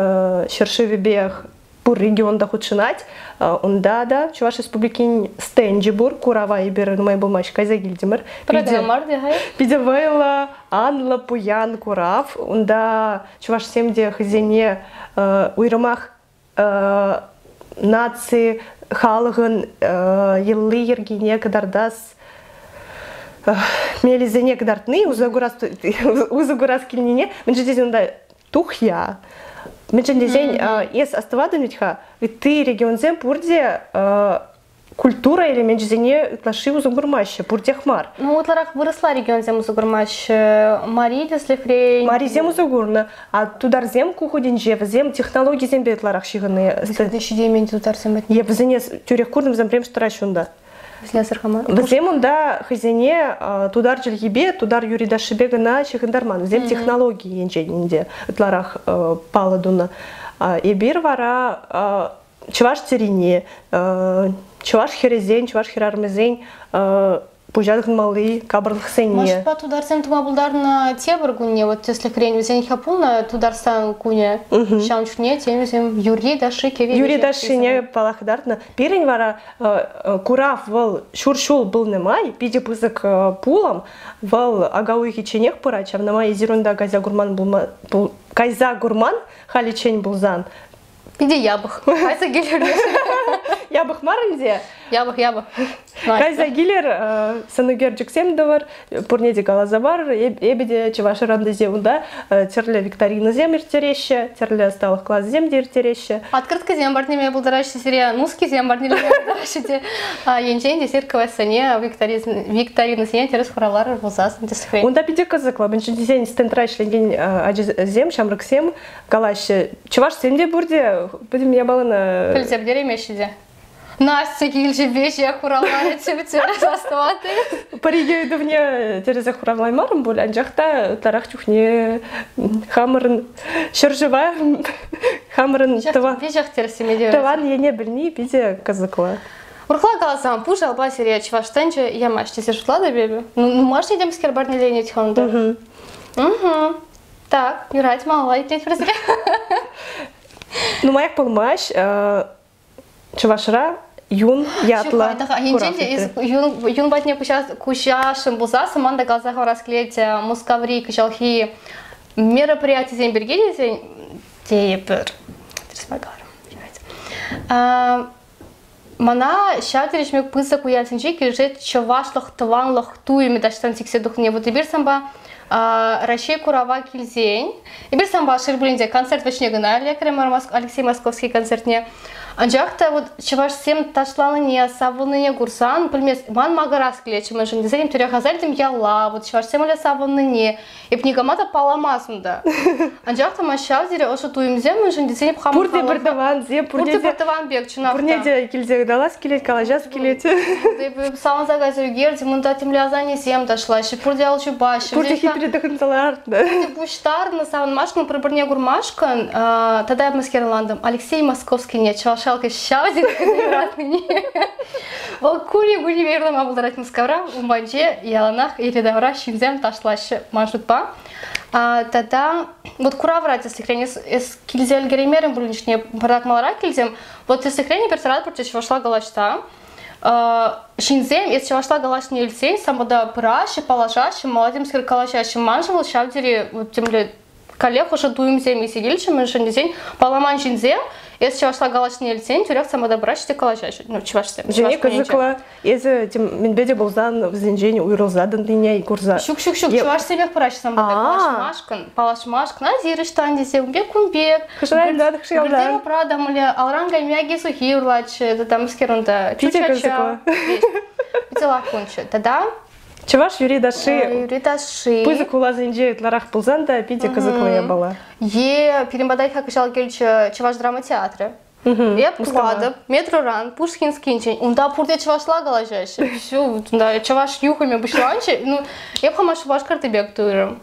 ҫӗршывӗпех Пур регион та хутшӑнать. Унта та Чӑваш Республикин стенчӗ пур. Курава эпир нумай пулмасть кайса килтӗмӗр. Питӗ вӑйлӑ, анлӑ, пуян курав. Унта чӑвашсем те хӑйсене уйрӑмах наци халӑхӑн йӑли-йӗркине кӑтартас мелӗсене кӑтартни, усӑ курас килнине, мӗншӗн тесен унта тухья. Мӗншӗн тесен эс астӑватӑн вӗт-ха, ытти регионсем пурте культура элеменчӗсене ытлашши усӑ курмаҫҫӗ, пуртех мар. Ну, ытларах вырӑсла регионсем усӑ курмаҫҫӗ. Мари тӗслӗхрен. Марисем усӑ курнӑ, а тутарсем ку хутӗнче вӗсем технологисемпе ытларах ҫыхӑннӑ. Вӗсене ҫитеймен тутарсем патне. Е вӗсене тӳрех курнӑ, вӗсем премш тӑраҫҫӗ унта. Вӗсене асӑрхаман. Вӗсем унта хӑйсене тутар чӗлхипе, тутар юрри-ташшипе кӑна ҫыхӑнтарман. Вӗсем технологи енчен ӗнтӗ ытларах паллӑ тунӑ. Эпир вара чӑваш тӗррине, чӑваш хӗрӗсен, чӑваш хӗрарӑмӗсен пуҫа тӑхӑнмалли капӑрлӑхсене. Машпа тутарсем тума пултарнӑ тепӗр кунне, вот тӗслӗхрен, вӗсен ха пулнӑ Тутарстан кунӗ. Ҫавӑн чухне тен вӗсем юрри ташши кӗвӗ Юрий ташшине паллах кӑтартнӑ. Пирӗн вара курав вӑл ҫур ҫул пулнӑ май питӗ пысӑк пулӑм. Вӑл ака уйӑхӗчченех пырать. Ҫавна май эсир унта кайса курман пулма кайса курман халиччен пулсан Питӗ япӑх. Кайса килӗр. Япӑх мар ӗнтӗ. Япӑх, япӑх. Кайса килӗр, сӑнӳкерчӗксем тӑвӑр, пурне те каласа парӑр. Эпӗ те чӑвашран тесе унта тӗрлӗ викторинӑсем ирттереҫҫӗ, тӗрлӗ ӑсталӑх класӗсем те ирттереҫҫӗ. Открыткӑсем парнелеме пултараҫҫӗ сире, нускисем парнелеме пултараҫҫӗ те. Енчен те сир квестсене, викторинӑсене тӗрӗс хуравларӑр пулсассӑн тӗслӗхрен. Унта питӗ кӑсӑклӑ. Мӗншӗн тесен стендра ӗҫлекен ачасем, ҫамрӑксем калаҫҫӗ. Чӑвашсем те пурте пӗтӗм япалана пӗлсе пӗтереймеҫҫӗ те. Настя килчӗ веҫех хуравларӗ тӗп-тӗрӗс астӑватӑп. Пӗр-икӗ ыйтӑвне тӗрӗсех хуравлаймарӑм пуль, анчах та ытларах чухне хамӑрӑн ҫӗршыва, хамӑрӑн тӑван веҫех тӗрӗс теме тӑван ене пӗлни питӗ кӑсӑклӑ. Урӑхла каласан, пуш алпа сире чӑваш тӗнче ямасть тесе шутлатӑп эпӗ. Нумайӑшне темскер парнеленет-ха унта. Угу. Так, юрать, малалла итлетпӗр сире. Нумаях пулмасть Чӑвашра юн ятлӑ Енчен те юн патне куҫасшӑн пулсассӑн ман та каласа хӑварас килет Мускаври кӑҫалхи мероприятисем пирки тесен тейӗпӗр. Тӗрӗс мар каларӑм. Мана ҫав тери пысӑк уявсенче килӗшет чӑвашлӑх, тӑванлӑх туйӑмӗ таҫтан сиксе тухни. Вот эпир санпа Раҫҫей курава килсен, эпир санпа Шерпулинте концерт вӗҫне кӑна лекрӗмӗр Алексей Московский концертне. Анчах та вот чӑвашсем ташланине, савӑннине курсан, пӗлмест, ман макӑрас килетчӗ, мӗншӗн тесен тӳрех аса илтӗм ялла, вот чӑвашсем ӗле савӑннине. Эп никама та палламасӑм та. Анчах та ман ҫав тери ӑшӑ туйӑмсем мӗншӗн тесен эп хам Пурте пӗр тӑвансем, пурте пӗр тӑван пек, чӑнах Пурне те килсе ыталас килет, калаҫас килет. Эпӗ савӑнса кайса ӳкертӗм, унта темле асаннесем ташлаҫҫӗ, пурте ал ҫупаҫҫӗ. Пурте хитре тӑхӑнса лартнӑ. Пурте пуҫтарнӑ, савӑнмашкӑн, пӗр-пӗрне курмашкӑн. Тата эп мӗскер ӑнлантӑм, Алексей Московскийне чӑваш халӑхӗ ҫав тери юратнине. Вӑл кури-курипе юрлама пултарать Мускавра. Ун патӗнче яланах йӗри-тавра ҫынсем ташлаҫҫӗ ман шутпа. Тата вот куравра тӗслӗхрен эс килсе ӗлкӗреймерӗн пулин чухне пӑртак маларах килсем. Вот тӗслӗхрен эпир тӑратпӑр те чӑвашла калаҫса. Ҫынсем эс чӑвашла калаҫнине илтсен самбода пыраҫҫӗ, паллашаҫҫӗ, мала темскер калаҫаҫҫӗ. Маншӑн вӑл ҫав тери вот темле каллех ӑшӑ туйӑмсем илсе килчӗ, мӗншӗн тесен палламан ҫынсем эс чӑвашла калаҫнине илтсен тӳрех самата пыраҫҫӗ те калаҫаҫҫӗ. Ну, чӑвашсем. Вӗсене кӑсӑклӑ. Эсӗ мӗнпе те пулсан вӗсенчен уйрӑлса тӑнине курса. Ҫук, ҫук, ҫук, чӑвашсемех пыраҫҫӗ самата калаҫмашкӑн, паллашмашкӑн. А зирӗҫ тесе ун пек, кун пек. Хӑшран хӑшран. Правда, алран каймяки сухи юрлатчӗ, тата мӗскер унта. Питӗ кӑсӑклӑ. Питӗ лакунччӗ. Тата Чӑваш юрри-ташши юрри-ташши пысӑк хуласенче ытларах пулсан та питӗ кӑсӑклӑ япала. Е пирӗн пата кӑҫал килчӗ Чӑваш драма театрӗ. Эп тухатӑп метроран Пушкинскинчен. Унта пурте чӑвашла калаҫаҫҫӗ. Всё, унта чӑваш юхӑмӗ пуҫланчӗ. Ну, эп хама Шупашкарти пек туйрӑм.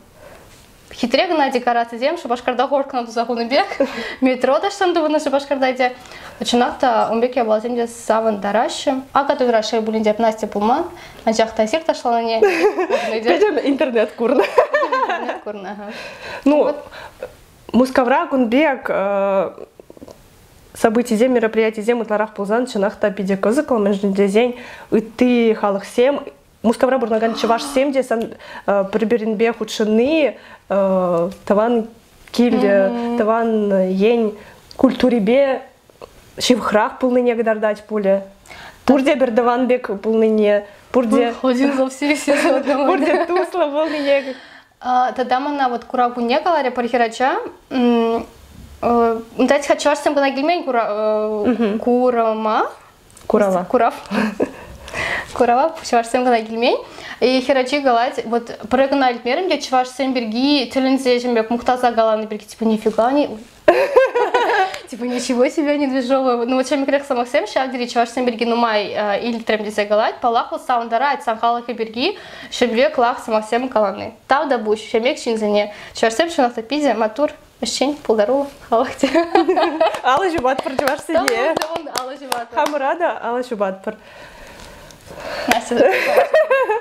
Хитре кӑна декорацисем Шупашкарта хоркӑна туса хунӑ пек. Метро таҫтан тупӑннӑ Шупашкарта те. Чӑнах та ун пек япаласем те савӑнтараҫҫӗ. Акатуйра шел пулин те Настя пулман. Анчах та эсир ташланине Пӗтӗм интернет курнӑ. Интернет курнӑ, ага. Ну, Мускавра кун пек событисем, мероприятисем ытларах пулсан чӑнах та питӗ кӑсӑклӑ, мӗншӗн тесен ытти халӑхсем Мускавра пурӑнакан чӑвашсем те сан пӗр-пӗринпе хутшӑнни тӑван кил, тӑван ен культурипе ҫывӑхрах пулнине кӑтартать пулӗ. Пурте пӗр тӑван пек пулнине, пурте Один за всех, все за одного. Пурте туслӑ пулнине. Тата мана вот курав кунне каларӗ пӗр хӗрача. Унта чӑвашсем кӑна килмен курама. Курава. Курав. Курава чӑвашсем кӑна килмен. И хӗрачи калать, вот пӗрре кӑна илтмерӗм те чӑвашсем пирки тӗлӗнсе ҫын пек мухтаса каланӑ пирки, типа, нифига не... Типа, ничего себе не движовые. Ну, вот ҫамрӑкрех сӑмахсем ҫав тери чӑвашсем пирки нумай илтрӗм тесе калать. Паллах, вӑл савӑнтарать сан халӑхӗ пирки ҫӗмрек лах сӑмахсем калани. Тав та пуҫ ҫемек ҫынсене. Чӑвашсем чӑнах та питӗ маттур ӗҫчен, пултаруллӑ халӑх те. Алӑ ҫупатпӑр чӑвашсене. Алӑ ҫупатпӑр. Хамӑра та алӑ ҫупатпӑр.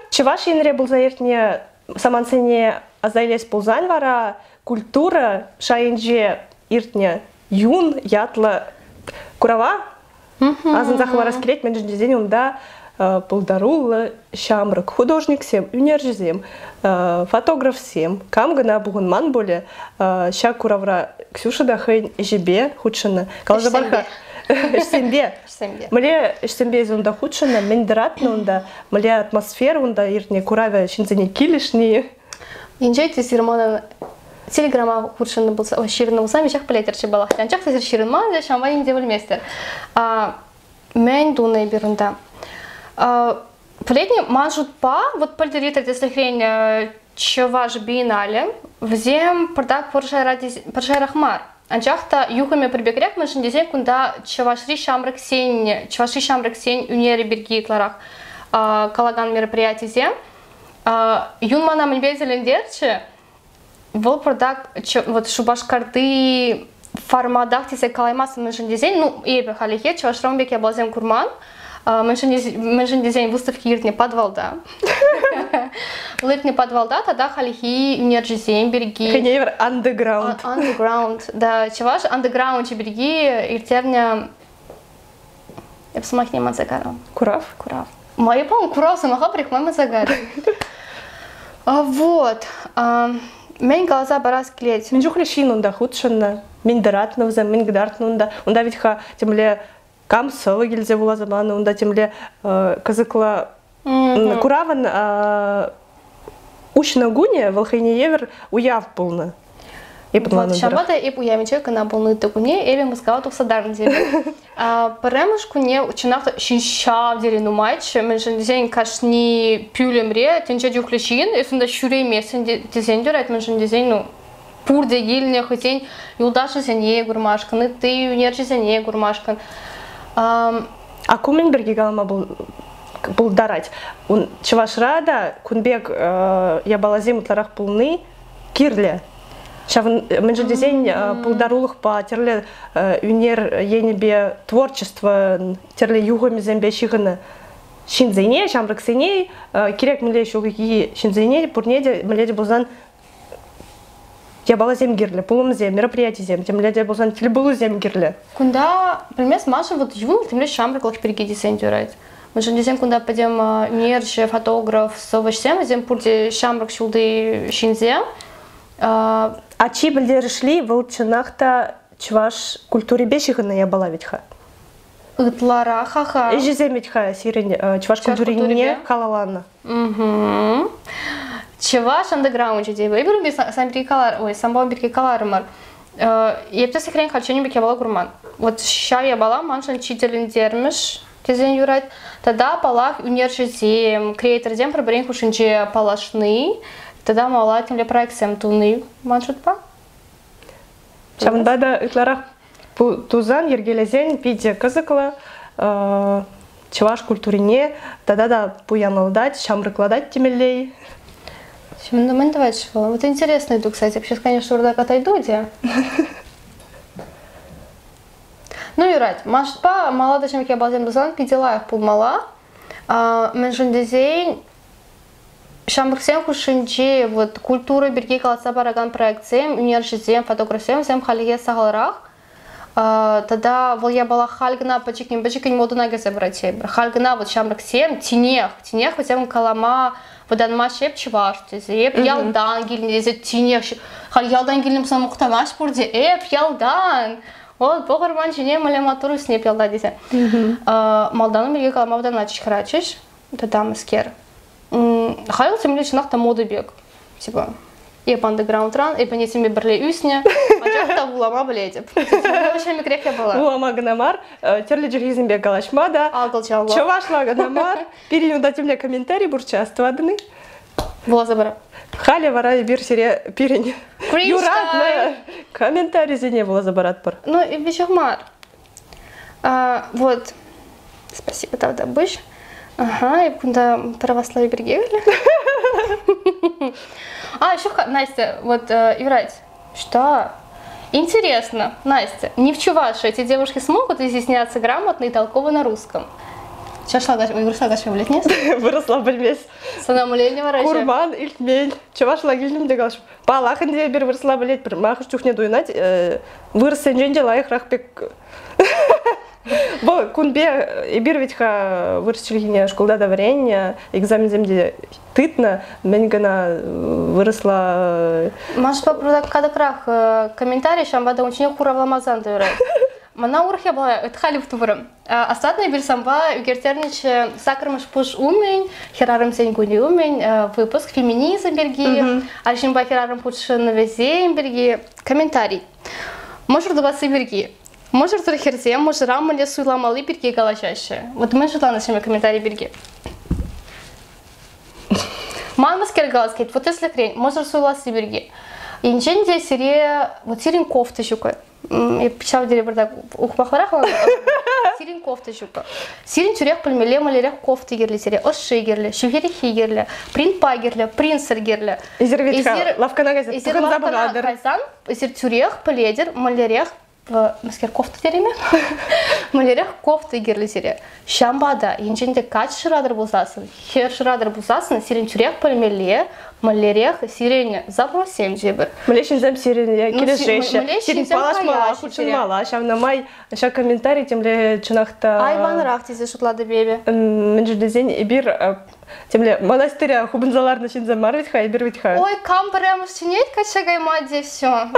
Чӑваш Енре пулса иртнӗ самантсене аса илес пулсан вара культура шайӗнче иртнӗ Юн ятлӑ курава асӑнса хӑварас килет, мӗншӗн тесен унта пултаруллӑ ҫамрӑк художниксем, ӳнерҫӗсем, фотографсем, кам кӑна пухӑнман пулӗ, ҫак куравра Ксюша та хӑйӗн ӗҫӗпе хутшӑннӑ. Каласа пар-ха, ӗҫсемпе. Ӗҫсемпе. Мӗнле ӗҫсемпе эсӗ унта хутшӑннӑ, мӗн тӑратнӑ унта, мӗнле атмосфера унта иртнӗ, куравӗ ҫынсене килӗшнӗ-и? Инҫет эсир манӑн Телеграма хутшӑннӑ пулса, ҫырнӑ пулсан веҫех пӗлетӗрччӗ паллах. Анчах та эсир ҫырӑнман та, ҫавӑнпа ним те пӗлместӗр. Мӗн тунӑ эпир унта? Пӗлетне, ман шутпа, вот пӗлтӗр иртрӗ тӗслӗхрен Чӑваш биеннале, вӗсем пӑртак пӗр шайра пӗр шайрах мар. Анчах та юхӑмӗ пӗр пекрех, мӗншӗн тесен кунта Чӑвашри ҫамрӑксен, Чӑвашри ҫамрӑксен ӳнерӗ пирки ытларах калакан мероприятисем. Юн мана мӗнпе тӗлӗнтерчӗ, вӑл пӑртак вот Шупашкарти форматах тесе калаймастӑн, мӗншӗн тесен, ну, эпӗ хальлӗхе Чӑвашра ун пек япаласем курман. Мӗншӗн тесен выставки иртнӗ подвалта. Вӑл иртнӗ подвалта тата хальхи ӳнерҫӗсем пирки. Хӑйне евӗр underground. Underground, да, чӑваш андеграунчӗ пирки ирттернӗ Эп сӑмахне манса карам. Курав? Курав. Моя, по-моему, курав сӑмаха пӗрех май манса карам. Вот. Мӗн каласа парас килет? Мӗн чухлӗ ҫын унта хутшӑннӑ, мӗн тӑратнӑ вӗсем, мӗн кӑтартнӑ унта. Унта ведь-ха темле кам сӑвӑ килсе вуласа панӑ, унта темле кӑсӑклӑ куравӑн уҫнӑ кунӗ вӑл хӑйне евӗр уяв пулнӑ. Эп Вот, ҫавӑнпа та эп уявӗнче кӑна пулнӑ ытти кунне эпӗ Мускава тухса тарнӑ тетӗп. Пӗрремӗш кунне чӑнах та ҫын ҫав тери нумайччӗ, мӗншӗн тесен кашни пӳлӗмре тӗнче чухлӗ ҫын, эс унта ҫӳрейместӗн тесен юрать, мӗншӗн тесен, ну, пурте килнӗ хӑйсен юлташӗсене курмашкӑн, ытти ӳнерҫӗсене курмашкӑн. А ку мӗн пирки калама пултарать? Ун Чӑвашра та кун пек япаласем ытларах пулни кирлӗ. Ҫавӑн мӗншӗн тесен пултарулӑхпа тӗрлӗ ӳнер енӗпе творчество тӗрлӗ юхӑмӗсемпе ҫыхӑннӑ ҫынсене, ҫамрӑксене, кирек мӗнле ҫулхи ҫынсене пурне те мӗнле те пулсан япаласем кирлӗ, пулӑмсем, мероприятисем, темле те пулсан тӗлпулусем кирлӗ. Кунта, пӗлмест, маншӑн вот юн темле ҫамрӑклӑх пирки тесен юрать. Мӗншӗн тесен кунта пӗтӗм ӳнерҫӗ, фотограф, сӑвӑҫсем, вӗсем пурте ҫамрӑк ҫулти ҫынсем. А чи пӗлтерӗшли вӑл чӑнах та чӑваш культурипе ҫыхӑннӑ япала вӗт-ха. Ытларах, аха. Ӗҫӗсем вӗт-ха сирӗн чӑваш культурине халалланӑ. Чӑваш андеграунчӗ те. Эпир сан пирки калар, ой, санпа пирки каларӑмӑр. Эп те сехрен хальччен пек япала курман. Вот ҫав япала маншӑн чи тӗлӗнтермӗш тесен юрать. Тата, паллах, ӳнерҫӗсем, креаторсем пӗр-пӗрин хушшинче паллашни, тата малалла темле проектсем туни ман шутпа. Ҫавӑнпа та ытларах тусан, йӗркелесен питӗ кӑсӑклӑ. Чӑваш культурине тата та пуянлатать, ҫамрӑклатать темелле. Ну, мӗн тӑвать-ши вӑл? Вот интересно иду, кстати. Сейчас, конечно, уртак отойду, де. Ну, юрать. Ман шутпа, мала та ҫамрӑк япаласем тусан питӗ лайӑх пулмалла. Мӗншӗн тесен ҫамрӑксем хушшинче вот культура пирки каласа паракан проектсем, ӳнерҫӗсем, фотографсем вӗсем хальлӗхе сахалрах. Тата вӑл япала халь кӑна пӗчӗккӗн-пӗчӗккӗн модӑна кӗрсе пырать тейӗпӗр. Халь кӑна вот ҫамрӑксем тинех, тинех вӗсем калама вӑтанмаҫҫӗ эп чӑваш тесе, эп ялтан килнӗ тесе тинех. Халь ялтан килнӗ пулсан мухтанас пурте, эп ялтан! Вот пӑхӑр ман ҫине мӗнле маттур ӳснӗ эп ялта тесе. Малтан пирки калама вӑтанатчӗҫ хӗрачӗҫ, тата мӗскер. Халь вӑл темле чӑнах та мода пек. Типа, эп андеграундран, эп ӗнесемпе пӗрле ӳснӗ, анчах та вулама пӗлетӗп. Ҫемӗкрех япала. Вулама кӑна мар, тӗрлӗ чӗлхесемпе калаҫма та. Акӑлчалла. Чӑвашла кӑна мар. Пирӗн унта темле комментари пурччӗ, астӑватӑн-и? Вуласа пара. Халӗ вара эпир сире пирӗн юратнӑ комментарисене вуласа паратпӑр. Ну, веҫех мар. Вот. Спасибо, тавтапуҫ. Ага, эп кунта православи пирки А, еще, Настя, вот, юрать. Что? Интересно, Настя, не в Чувашии эти девушки смогут изъясняться грамотно и толково на русском? Чашла выросла каша билетнес? Выросла пӗлмес. Сана мулельне вара Курман, илтмен. Чӑвашла килнӗ те калаҫ. Паллах ӗнтӗ эпир вырӑсла пӗлетпӗр. Ма хӑш чухне туйӑнать, вырӑссенчен те лайӑхрах пек. Вӑл кунпе эпир ведь-ха вырӑс чӗлхине шкулта та вӗреннӗ, экзаменсем те тытнӑ, мӗн кӑна вырӑсла... Машпа катӑкрах комментарий, ҫавӑнпа та ун ҫине хуравламасан та юрать. Мана урӑх япала ыт халь тупрӑм. Асатнӑ эпир санпа ӳкерттернӗччӗ саккӑрмӗш пуш умӗн, хӗрарӑмсен кунӗ умӗн выпуск феминизм пирки, арҫынпа хӗрарӑм хутшӑнӑвӗсем пирки комментарий. Мӑшӑр тупасси пирки. Мӑшӑрсӑр хӗрсем мӑшӑра мӗнле суйламалли пирки калаҫаҫҫӗ. Вот мӗн шутланӑ ҫӗнӗ комментарий пирки? Ман мӗскер калас килет, вот тӗслӗхрен, мӑшӑр суйласси пирки. Енчен те сире, вот сирӗн кофта ҫук. Эп ҫав тери пӗртак ухмахларах Сирӗн кофта ҫук. Сирӗн тӳрех пӗлмелле мӗнлерех кофта кирлӗ сире, ӑшши кирлӗ, ҫӳхереххи кирлӗ, принтпа кирлӗ, принтсӑр кирлӗ. Эсир ведь лавккана кайса тӑхӑнса пӑхатӑр. Кайсан эсир тӳрех пӗлетӗр, мӗнлерех мӗскер кофта тереме? Мӗнлерех кофта кирлӗ сире. Ҫавӑнпа та енчен те кач шыратӑр пулсассӑн, хӗр шыратӑр пулсассӑн сирӗн тӳрех пӗлмелле, мӗнлерех сирӗн запроссем тепӗр. Мӗнле ҫынсем сирӗн килӗшеҫҫӗ, сирӗн паллашмалла, хутшӑнмалла. Ҫавна май ҫак комментарий темле чӑнах та айванрах тесе шутлатӑп эпӗ. Мӗншӗн тесен эпир темле монастыря хупӑнса ларнӑ ҫынсем мар вӗт-ха, эпир вӗт-ха. Ой, кам пӗрремӗш чӗнет качча кайма те все.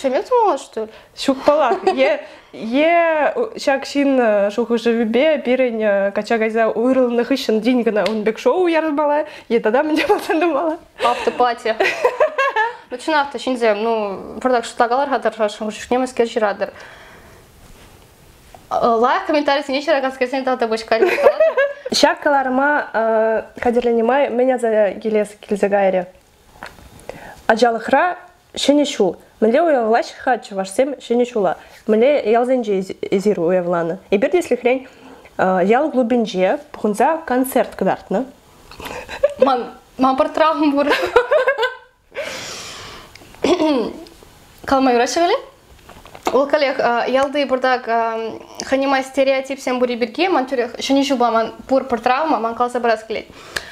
Шемек тумалла, что ли? Ҫук паллах. Е е ҫак ҫын шухӑшӗпе пирӗн качча кайса уйрӑлнӑ хыҫҫӑн тин кӑна ун пек шоу ярмалла, е тата мӗн те пулсан тумалла. Автопати. Ну, чӑнах та, ҫынсем, ну, пӑртак шутлакалар-ха тӑрӑшасшӑн чухне мӗскер ҫыратӑр. Лайӑх комментарисене ҫыраканскерсен тата пуҫ Ҫак кӑларӑма хатӗрленӗ май мӗн аса килес килсе кайрӗ? Ачалӑхра Ҫӗнӗ ҫул. Мӗнле уявлаҫ-ха чӑвашсем Ҫӗнӗ ҫула? Мӗнле ялсенче эсир уявланӑ? Эпир тӗслӗхрен ял клубӗнче пухӑнса концерт кӑтартнӑ. Ман, ман пӗр травма пур. Калама юраҫҫӗ вӗле? Вӑл каллех ялти пӑртак хӑйне стереотипсем пурри пирки ман тӳрех ҫӗнӗ ҫулпа ман пур пӗр травма ман каласа парас килет.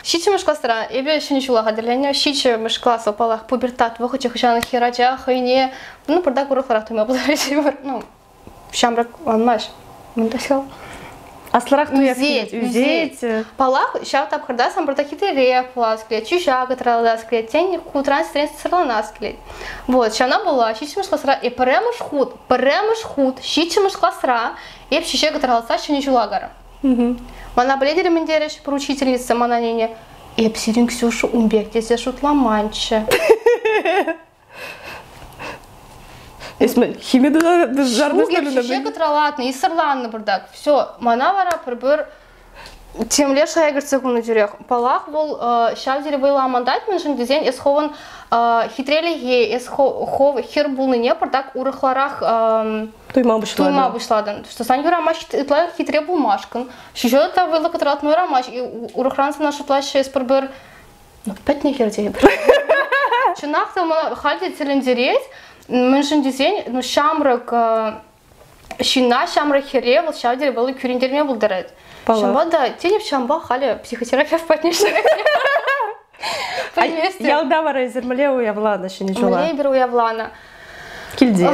Ҫиччӗмӗш класра эпӗ ҫӗнӗ ҫула хатӗрленнӗ. Ҫиччӗмӗш класс, паллах, пубертат вӑхӑчӗ хӑҫан хӗрача хӑйне ну, пӑртак урӑхларах туйма пултарать. Ну, ҫамрӑк ланмасть. Мӗн та Аслӑрах туяс килет, ӳсет. Паллах, ҫав тапхӑрта сан пӑртак хитререх пулас килет, ҫӳҫа кӑтралас килет, тен, хутран стресс сӑрланас килет. Вот, ҫавна пула ҫиччӗмӗш класра эп пӗрремӗш хут, пӗрремӗш хут ҫиччӗмӗш класра эп ҫӳҫе кӑтраласа ҫӗнӗ ҫула карӑм. Мана пӗлетӗр мӗн терӗҫ поручительница мана нине. Эп сирӗн Ксюша ун пек тесе шутламанччӗ. Эс мӗн, хими жарнӑ Ҫук, эп ҫӳҫе кӑтралатнӑ, и сӑрланнӑ пӑртак. Все, мана вара пӗр-пӗр темле шая кӗртсе хунӑ тӳрех. Паллах, вӑл ҫав тери вӑйлӑ амантать, мӗншӗн тесен эс хӑвӑн хитрелӗхе, эс хӑв хӗр пулнине пӑртак урӑхларах туйма пуҫлатӑн. Туйма пуҫлатӑн. Что сан юрамасть ытла хитре пулмашкӑн. Ҫӳҫе та вӑйлӑ кӑтратма юрамасть. Урӑхран сана шутлаҫҫӗ эс пӗр-пӗр ну, пӗтнӗ хӗр тейӗпӗр. Чӑнах та мана халь те тӗлӗнтерет, мӗншӗн тесен ну, ҫамрӑк ҫынна, ҫамрӑк хӗре вӑл ҫав тери вӑл кӳрентерме пултарать. Ҫавӑнпа та тенӗп ҫавӑнпа халӗ психотерапевт патне Ялта вара эсир мӗнле уявланӑ Ҫӗнӗ ҫула? Мӗнле эпир уявланӑ? Килте.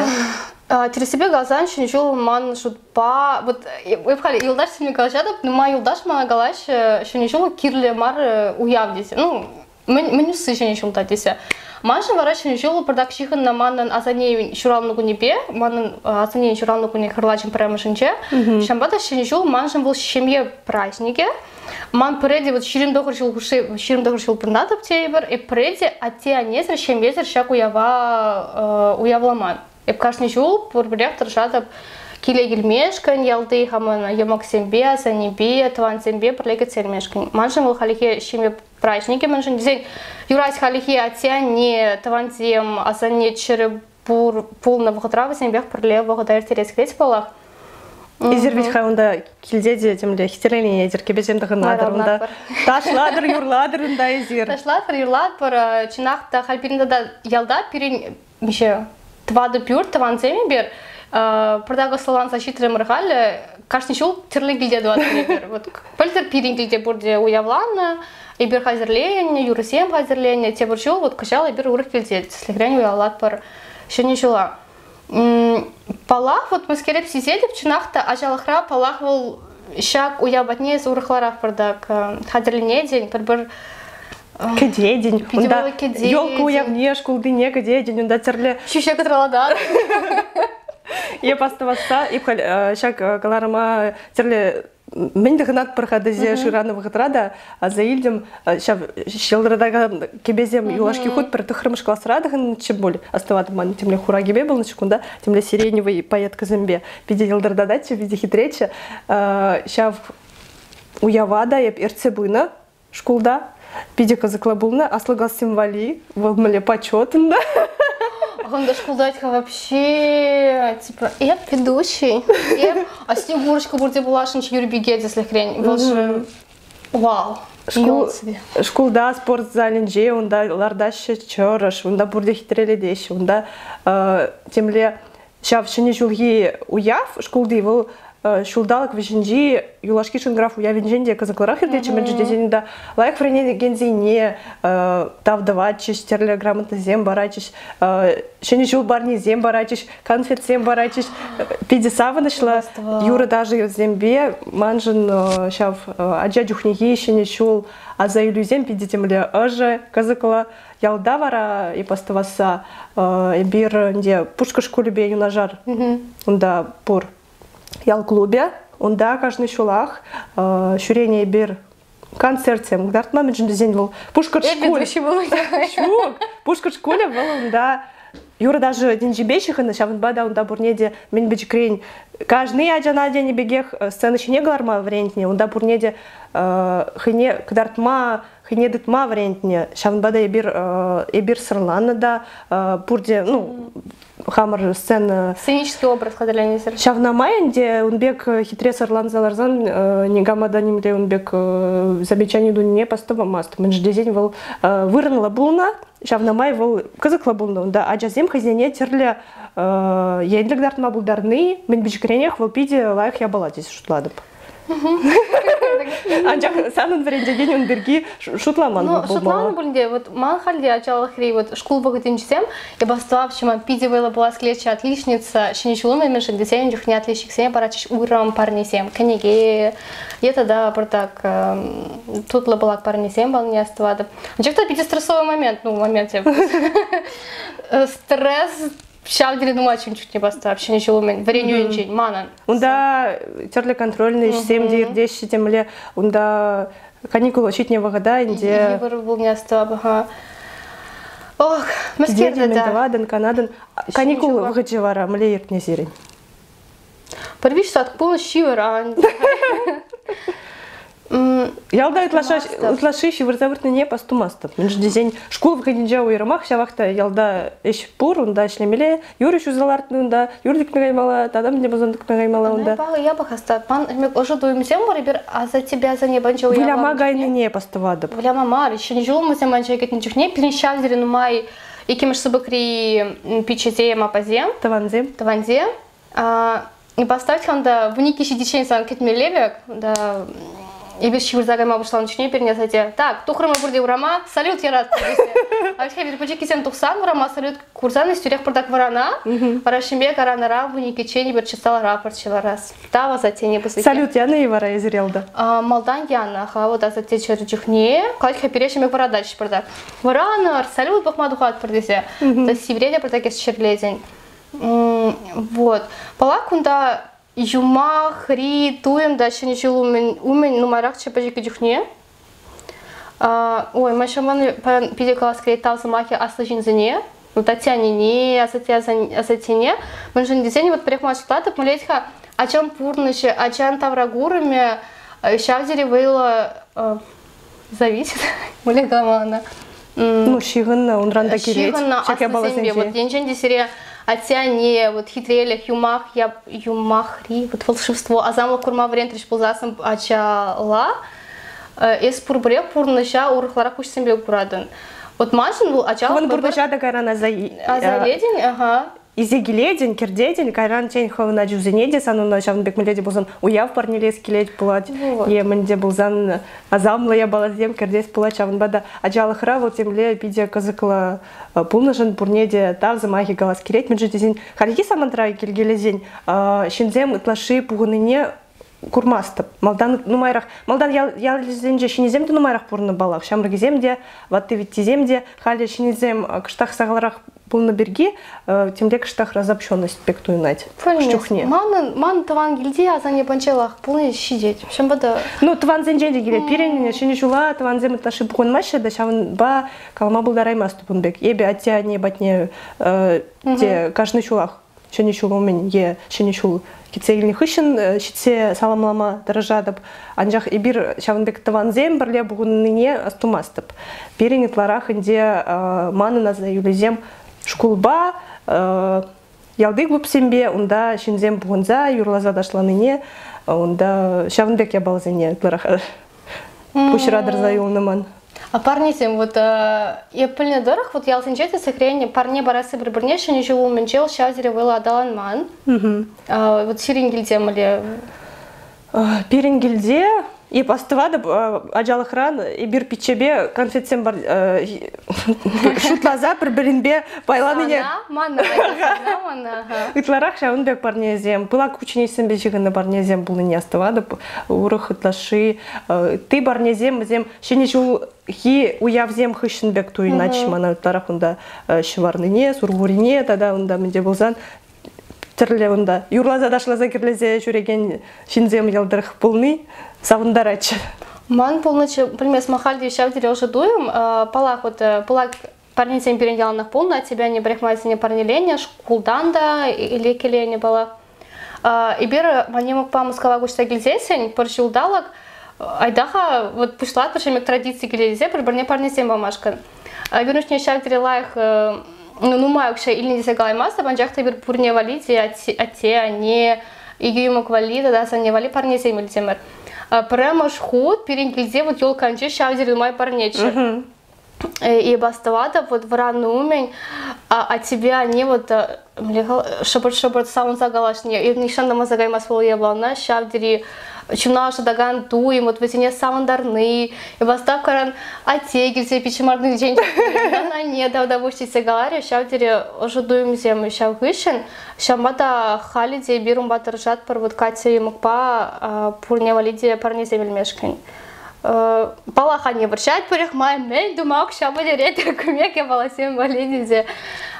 Тӗрӗссипе каласан, ҫӗнӗ ҫул ман шутпа, вот эп халь юлташсемпе калаҫатӑп, нумай юлташ мана калаҫ, ҫӗнӗ ҫул кирлӗ мар уяв тесе. Ну, мӗн усси ҫӗнӗ ҫулта тесе. Маншӑн вара ҫӗнӗ ҫул пӑртак ҫыхӑннӑ манӑн асанне ҫуралнӑ кунӗпе, манӑн асаннен ҫуралнӑ кунӗ кӑрлачӑн пӗрремӗшӗнче. Ҫавӑнпа та ҫӗнӗ ҫул маншӑн вӑл ҫемье праздникӗ. Ман пӗрре те вот 29 ҫул хушши 29 ҫул пурӑнатӑп тейӗпӗр, эп пӗрре те атте-аннесӗр, ҫемьесӗр ҫак уява уявламан. Эп кашни ҫул пурпӗрех тӑрӑшатӑп киле килмешкӗн, ялти хамӑн йӑмӑксемпе, асаннепе, тӑвансемпе пӗрле кӗтсе илмешкӗн. Маншӑн вӑл хальлӗхе ҫемье праздникӗ, мӗншӗн тесен юрать хальлӗхе атте-анне, тӑвансем, асанне чӗрӗ пур пулнӑ вӑхӑтра вӗсемпех пӗрле вӑхӑта ирттерес килет паллах. Эсир вӗт-ха унта килте те темле хитреленетӗр, кӗпесем тӑхӑнатӑр унта. Ташлатӑр, юрлатӑр унта эсир. Ташлатӑр, юрлатпӑр. Чӑнах та, халь пирӗн тата ялта пирӗн миҫе тӑватӑ пӳрт тӑвансем эпир. Пӑртак ӑслӑланса ҫитрӗмӗр халӗ. Кашни ҫул тӗрлӗ килте тӑватпӑр эпир. Вот пӗлтӗр пирӗн килте пурте уявланӑ. Эпир хатӗрленнӗ, юрӑсем хатӗрленнӗ. Тепӗр ҫул, вот кӑҫал эпир урӑх килте тӗслӗхрен уявлатпӑр Ҫӗнӗ ҫула. Паллах, вот мӗскереп сисетӗп, чӑнах та ачалӑхра, паллах, вӑл ҫак уяв патне эс урӑхларах пӑртак хатӗрленетӗн, пӗр-пӗр Кӗтетӗн. Унта елка уявне, шкултине кӗтетӗн, унта тӗрлӗ... Ҫӳҫе кӑтралатан. Е пастӑвасса, ҫак кӑларӑма тӗрлӗ мӗн тӑхӑнатпӑр-ха тесе шыранӑ вӑхӑтра та аса илтӗм, ҫав ҫӑлтӑртакан кӗпесем юлашки хут пӗр тӑххӑрмӗш класра тӑхӑннӑччӗ пуль. Астӑватӑп, ман темле хура кӗпе пулнӑччӗ кунта, темле сиреневый пайеткӑсемпе. Питӗ йӑлтӑртататчӗ, питӗ хитреччӗ. Ҫав уява та эп ертсе пынӑ шкулта. Питӗ кӑсӑклӑ пулнӑ. Аслӑ классем валли вӑл мӗнле почет унта. Анда шкулта вообще, типа, эп ведущий, эп, а Снегурочка пурте пуласшӑн юрпике тӗслӗхрен. Вӑл же, вау. Шкул, шкулта спорт залӗнче унта лартаҫҫӗ чӑрӑш, унта пурте хитрелетеҫҫӗ, унта темле ҫав Ҫӗнӗ ҫулхи уяв шкулти вӑл ҫулталӑк вӗҫӗнчи юлашки шӑнкӑрав уявӗнчен те кӑсӑклӑрах иртетчӗ, мӗншӗн тесен унта лайӑх вӗренекенсене тав тӑватчӗҫ, тӗрлӗ грамотӑсем паратчӗҫ, Ҫӗнӗ ҫул парнисем паратчӗҫ, конфетсем паратчӗҫ. Питӗ савӑнӑҫлӑ юрӑ-ташӑсемпе маншӑн ҫав ача чухнехи Ҫӗнӗ ҫул аса илӳсем питӗ темле ӑшӑ, кӑсӑклӑ. Ялта вара ипостӑвасса эпир ӗнтӗ Пушкӑрт шкулӗпе юнашар унта пур ял клубӗ. Унта кашни ҫулах ҫӳренӗ эпир концертсем кӑтартма, мӗншӗн тесен вӑл Пушкӑрт шкулӗ. Ҫук, Пушкӑрт шкулӗ вӑл унта юрӑ-ташӑ тӗнчипе ҫыхӑннӑ, ҫавӑнпа та унта пурне те мӗн пӗчӗкрен кашни ачана тенӗ пекех сцена ҫине кӑларма вӗрентнӗ, унта пурне те хӑйне кӑтартма хӑйне тытма вӗрентнӗ. Ҫавӑнпа та эпир эпир сӑрланӑ та пурте, ну, хамӑр сцена... Сценический образ хатӗрленесӗр. Ҫавна май ӗнтӗ ун пек хитре сӑрланса ларсан никама та нимле ун пек замечани тунине пастӑвамасть. Мӗншӗн тесен вӑл вырӑнлӑ пулнӑ, ҫавна май вӑл кӑсӑклӑ пулнӑ. Унта ачасем хӑйсене тӗрлӗ енлӗ кӑтартма пултарни мӗн пӗчӗкренех вӑл питӗ лайӑх япала тесе шутлатӑп. Анчах санӑн вӗрентекен ун пирки шутламан Ну, шутланӑ пулин те, вот ман халь те ачалӑхри вот шкул вӑхӑтӗнчисем эпӗ астӑвапчӗ, ман питӗ вӑйлӑ пулас килетчӗ отличница, ҫӗнӗ ҫулӑм мӗншӗн тесен чухне отличниксене паратчӗҫ уйрӑм парнесем, кӗнеке е тата пӑртак тутлӑ пылак парнесем панине астӑватӑп. Анчах та питӗ стрессовый момент, ну, момент стресс ҫав тери нумай ҫын чухне бастап ҫӗнӗ ҫул умӗн вӗренӳ енчен манӑн. Унта тӗрлӗ контрольный ӗҫсем те иртеҫҫӗ темле. Унта каникул ҫитнӗ вӑхӑта ӗнтӗ. Йывӑр пулни астӑвап-ха. Ох, мӗскер тата? Тӑватӑн, канатӑн. Каникул вӑхӑчӗ вара мӗнле иртнӗ сирӗн? Пӗр виҫ сат пулнӑ ҫывӑран. Ялта ытлашши ҫывӑрса выртнине пастумастӑп. Мӗншӗн тесен шкул вӑхӑтӗнче уйрӑмах ҫавах та ялта ӗҫ пур, унта ӗҫлемелле, юрӑ ҫуса лартнӑ унта, юр тӗкме каймалла, тата мӗн те пулсан тӗкме каймалла унта. Паллӑ, япӑх аста. Ман ӑшӑ туйӑмсем пур, эпир аса тебе асане панча уява. Выляма кайнине пастӑватӑп. Выляма мар, ҫӗнӗ ҫул мӗсем анча кӗтнӗ чухне пирӗн ҫав тери нумай иккӗмӗш сыпӑкри пиччесем, аппасем. Тӑвансем. Тӑвансем. Поставь-ха унта 12 ҫитиччен сан кӗтмелле пек, да. Эпир ҫывӑрса кайма пуҫланӑ чухне пирӗн асатте, так, тухрӑмӑр пурте урама, салют яратпӑр тесе. А эпир пӗчӗккисем тухсан урама салют курсан эс тӳрех пӑртак вӑрана, вара ҫемье каранӑра вуниккеччен эпир чӑтса ларапӑрччӗ варас. Тав асаттене пысӑк. Салют янӑ-и вара эсир ялта? Малтан янӑ, ха, вот асатте чӗрӗ чухне каль-ха пире ҫемье вӑратаҫҫӗ пӑртак. Вӑранӑр, салют пӑхма тухатпӑр тесе. Сивре те пӑртак эс ҫӗрлетӗн. Вот. Паллах, кунта юмахри туйӑм та Ҫӗнӗ ҫул умӗн, умӗн нумайрахчӗ пӗчӗккӗ чухне. Ой, ман паян питӗ калас килет тав сӑмахӗ аслӑ ҫынсене, ну, Татьянине, асатте асаттене. Мӗншӗн тесен вот пӗрех мар шутлатӑп, мӗнлет-ха ачан пурнӑҫӗ, ачан тавракурӑмӗ ҫав тери вӑйлӑ зависит, мӗнле калама ӑна? Ну, ҫыхӑннӑ, унран та килет. Ҫыхӑннӑ аслисемпе. Вот енчен те сире атте-анне, вот хитрелӗх, юмах, юмахри, вот волшебство, асамлӑх курма вӗрентрӗҫ пулсассӑн ачала, эс пурпӗрех пурнӑҫа урӑхларах куҫсемпе куратӑн. Вот маншӑн вӑл ачалӑх... Хӑвӑн пурнӑҫа та кайран аса... Аса илетӗн, ага. Исе килетӗн, кӗртетӗн, кайран тен хӑвӑн ачусене те сан уна ҫавӑн пек мӗнле те пулсан уяв парнелес килет пулать. Вот. Е мӗн те пулсан асамлӑ япаласем кӗртес пулать. Ҫавӑнпа та ачалӑхра вӑл темле питӗ кӑсӑклӑ пулнӑшӑн пурне те тав сӑмахӗ калас килет. Мӗншӗн тесен хальхи самантра килкелесен ҫынсем ытлашши пухӑннине курмастӑп. Малтан нумайрах, малтан ял, ялсенче ҫыннисем те нумайрах пурӑннӑ паллах, ҫамрӑкӗсем те, ватти-виттисем те. Халӗ ҫыннисем кӑштах сахалрах пулнӑ пирки темле кӑштах разобщенность пек туйӑнать хӑш чухне. Манӑн, ман тӑван килте асанне панчалах пулни ҫитет. Ҫавӑнпа та... Ну, тӑвансенчен те килет. Пирӗн Ҫӗнӗ ҫула тӑвансем ытлашши пухӑнмаҫҫӗ та, ҫавӑнпа калама пултараймастӑп ун пек. Эпӗ атте-анне патне те кашни ҫулах Ҫӗнӗ ҫул умӗн е Ҫӗнӗ ҫул кӗтсе илнӗ хыҫҫӑн ҫитсе саламлама тӑрӑшатӑп. Анчах эпир ҫавӑн пек тӑвансем пӗрле пухӑннине астумастӑп. Пирӗн ытларах ӗнтӗ манӑн аса илӳсем шкулпа, ялти клубсемпе, унта ҫынсем пухӑнса юрласа ташланине, унта ҫавӑн пек япаласене ытларах пуҫра тӑрса юлнӑ ман. А парнесем вот эп пӗлнӗ тӑрӑх вот ялсенче тӗслӗхрен парне парасси пӗр-пӗрне Ҫӗнӗ ҫул умӗнче вӑл ҫав тери вӑйлӑ аталанман. Вот сирӗн килте мӗнле? Пирӗн килте эп астӑватӑп ачалӑхран эпир пиччепе конфетсем шутласа пӗр-пӗринпе пайланине. Мана, мана, мана. Ытларах ҫавӑн пек парнесем, пылак кучченеҫсемпе ҫыхӑннӑ парнесем пулнине астӑватӑп. Урӑх ытлашши ытти парнесем вӗсем Ҫӗнӗ ҫулхи уявсем хыҫҫӑн пек туйӑнать мана ытларах унта ҫӑварнине, сурхурине тата унта мӗнте пулсан тӗрлӗ унта юрласа ташласа кӗрлесе ҫӳрекен ҫынсем йӑлтӑрах пулни савӑнтаратчӗ. Ман пулнӑччӗ, пӗлмес халь те ҫав тери ӑшӑ туйӑм. Паллах, вот пылак парнесем пирӗн яланах пулнӑ, тебя не брехмайсене парнеленӗ, шкултан та илекеленӗ паллах. Эпир Ванимовпа Мускава куҫса килсессӗн пӗр ҫулталӑк айта-ха вот пуҫлатпӑр ҫемек традици килесе пӗр-пӗрне парнесем памашкӑн. Эпир ҫав тери лайӑх ну, нумай укҫа илнӗ тесе калаймастӑп, анчах та эпир пурне валли те атте, анне, икӗ йӑмӑк валли тата асанне валли парнесем илтӗмӗр. Пӗрремӗш хут пирӗн килте вот елканче ҫав тери нумай парнеччӗ. И бастӑватӑп, вот вӑраннӑ умӗн, а тебе они вот шӑпӑрт-шӑпӑрт савӑнса калаҫни, нихҫан та манса каймасть вӑл япалана, ҫав тери чуна ӑшӑтакан туйӑм, вот вӗсене савӑнтарни, бастапкаран атте килсе пичӗ анне тавтапуҫ тесе каларӗ, ҫав тери ӑшӑ туйӑмсем ҫав хыҫҫӑн. Ҫавӑнпа та халӗ те эпир унпа тӑрӑшатпӑр, вот Катя йӑмӑкпа пурне валли те парнесем илмешкӗн. Паллах, анне вӑрҫать пӗрех май, мӗн тума укҫа пӗтерет кӳмек япаласем валли тесе.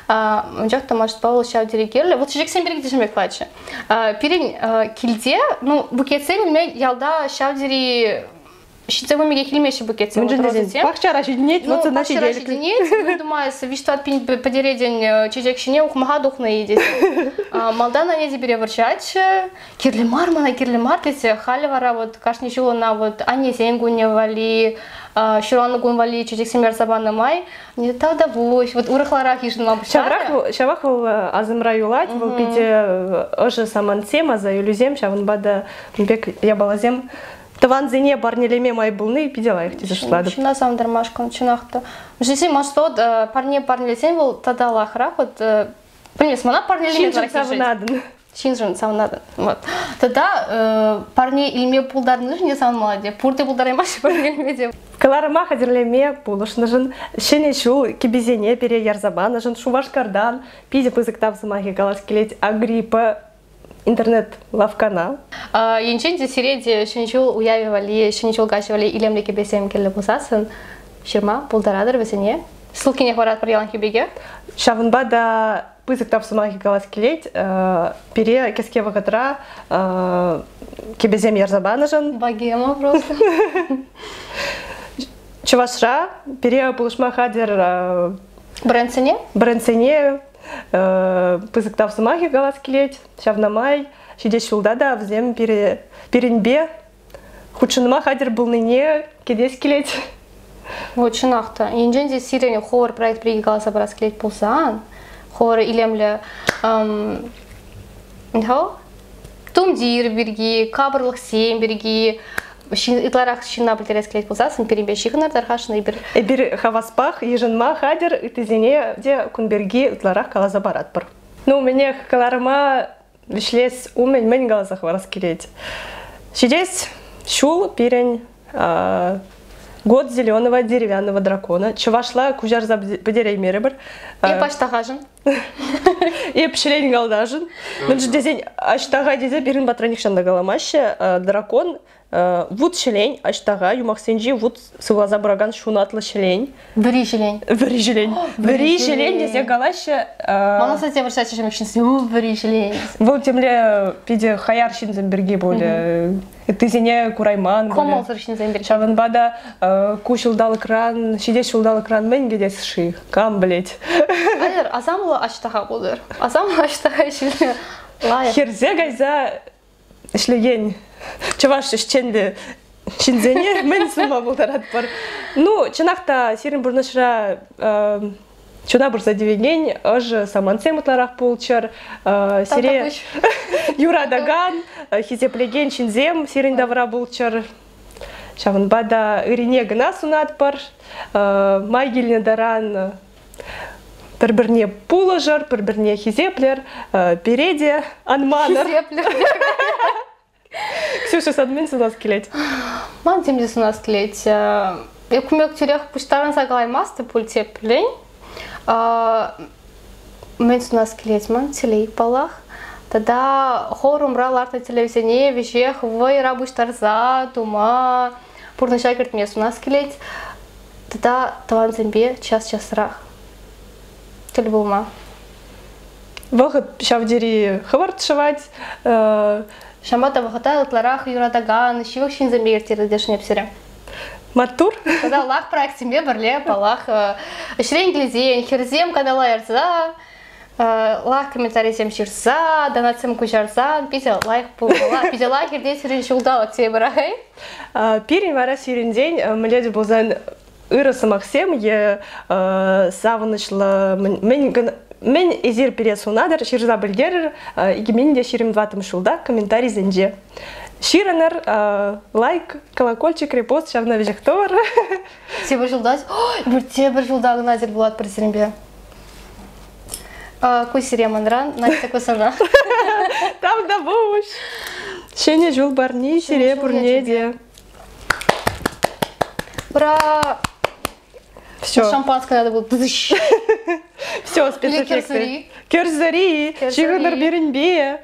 Анчах та Машӑпа вӑл ҫав тери кирлӗ. Вот чечексем пирки те ҫемек пачӗ. Пирӗн килте, ну, букетсем илме ялта ҫав тери ҫитсе пымике килмеҫҫӗ букетсем. Мӗншӗн тесен пахчара ҫитӗнет, ну, вот пахчара ҫитӗнет, думаю, виҫ-тӑват пин пӗтеретӗн чечек ҫине ухмаха тухнӑ-и тесе. Малтан анне те пире вӑрҫатчӗ, кирлӗ мар мана, кирлӗ мар тесе, халӗ вара вот кашни ҫул ӑна вот аннесен кунӗ валли, ҫуралнӑ кун валли чечексем ярса панӑ май, не тавтапуҫ, вот урӑхларах йышӑнма пуҫларӗ. Ҫавах вӑл асӑмра юлать, вӑл питӗ ӑшӑ самантсем, аса илӳсем, ҫавӑнпа та ун пек япаласем тӑвансене парнелеме май пулни питӗ лайӑх тесе шутлатӑп. Чуна савӑнтармашкӑн, чӑнах та. Мӗншӗн тесен парне парнелесен вӑл тата лайӑхрах, вот, пӗлмес, мана парнелеме Ҫыншӑн савӑнатӑн. Ҫыншӑн савӑнатӑн. Вот. Тата парне илме пултарнишӗн те савӑнмалла те. Пурте пултараймаҫҫӗ парне илме те. Кӑларӑма хатӗрлеме пулӑшнӑшӑн, Ҫӗнӗ ҫул кӗписене пире ярса панӑшӑн Шупашкартан питӗ пысӑк тав сӑмахӗ калас килет Агриппа интернет-лавккана. Енчен те сире те Ҫӗнӗ ҫул уявӗ валли, Ҫӗнӗ ҫул каҫӗ валли илемлӗ кӗпесем кирлӗ пулсассӑн ҫырма пултаратӑр вӗсене. Ссылкине хӑваратпӑр яланхи пекех. Ҫавӑнпа та пысӑк тав сӑмахӗ калас килет. Пире кӗске вӑхӑтра кӗпесем ярса панӑшӑн. Богема просто. Чӑвашра пире пулӑшма хатӗр брендсене? Брендсене пысӑк тав сӑмахӗ калас килет. Ҫавна май ҫитес ҫулта та вӗсем пирӗнпе хутшӑнма хатӗр пулнине кӗтес килет. Вот чӑнах та. Енчен те сирӗн хор проект пирки каласа парас килет пулсан, хор илемлӗ тумтир пирки, капӑрлӑхсем пирки ытларах ҫынна пӗлтерес килет пулсассӑн пирӗнпе ҫыхӑнӑр тархасшӑн эпир. Эпир хаваспах йышӑнма хатӗр, ыттисене те кун пирки ытларах каласа паратпӑр. Ну, мӗнех, кӑларӑма вӗҫлес умӗн мӗн каласа хӑварас килет? Ҫитес ҫул пирӗн Год зеленого деревянного дракона. Чӑвашла куҫарса пӗтереймерӗмӗр. Эп аҫтахашӑн. Эп ҫӗлен калташӑн. Мӗншӗн тесен аҫтаха тесе пирӗн патра нихҫан та каламаҫҫӗ. Дракон вут ҫӗлен, аҫтаха, юмахсенчи вут сывласа пыракан ҫунатлӑ ҫӗлен. Вӗри ҫӗлен. Вӗри ҫӗлен. Вӗри ҫӗлен тесе калаҫҫӗ. Мана сате вӑрҫаҫҫӗ ҫынсем, вӗри ҫӗлен. Вӑл темле питӗ хаяр ҫынсем пирки пулӗ. Ыттисене курайман пулӗ. Кӑмӑлсӑр ҫынсем пирки. Ҫавӑнпа та ку ҫулталӑкран, ҫитес ҫулталӑкран мӗн кӗтес-ши? Кам пӗлет? Айтӑр, асамлӑ аҫтаха пултӑр. Асамлӑ аҫтаха ҫиле лайӑх. Хӗрсе кайса ӗҫлекен чӑваш ӗҫченлӗ ҫынсене мӗн сунма пултаратпӑр? Ну, чӑнах та, сирӗн пурнӑҫра чуна пырса тивекен ӑшӑ самантсем ытларах пулччӑр. Сире юратакан, хисеплекен ҫынсем сирӗн тавра пулччӑр. Ҫавӑнпа та ырине кӑна сунатпӑр. Май килнӗ таран пӗр-пӗрне пулӑшӑр, пӗр-пӗрне хисеплӗр, пире те ан манӑр. Хисеплӗр. Ксюша, сан мӗн сунас килет? Ман тем те сунас килет. Эп кумек тӳрех пуҫтарӑнса калаймастӑп пуль теплен. Мӗн сунас килет ман? Телей, паллах. Тата хорумра лартнӑ тӗллевсене веҫех вӑйра пуҫтарса тума, пурнӑҫа кӗртме сунас килет. Тата тӑвансемпе час-часрах тӗл пулма. Вӑхӑт ҫав тери хӑвӑрт шӑвать. Ҫавӑнпа та вӑхӑта ытларах юратакан, ҫывӑх ҫынсемпе ирттеретӗшӗн эп сире. Маттур! Тата лах проектсемпе пӗрле, паллах, ӗҫрен килсен, хӗрсем канала ярса, лайӑх комментарисем ҫырса, донатсем куҫарсан питӗ лайӑх пулмалла. Питӗ лайӑх иртет сирӗн ҫулталӑк тейӗпӗр ахай. Пирӗн вара сирӗнтен мӗнле те пулсан ырӑ сӑмахсем е савӑнӑҫлӑ мӗн эсир пире сунатӑр, ҫырса пӗлтерӗр 2024 ҫулта комментарисенче. Ҫырӑнӑр, лайк, колокольчик, репост ҫавна веҫех тӑвӑр. Тепӗр ҫулта, тепӗр ҫулта кӑна тӗл пулатпӑр сирӗнпе. Ку сире манран, Настя ку сана. Тавтапуҫ! Ҫӗнӗ ҫул парни сире пурне те. Ура! Все. Шампанское надо было. Все, спецэффекты. Кӗрсӑри! Ҫыхӑнӑр пирӗнпе!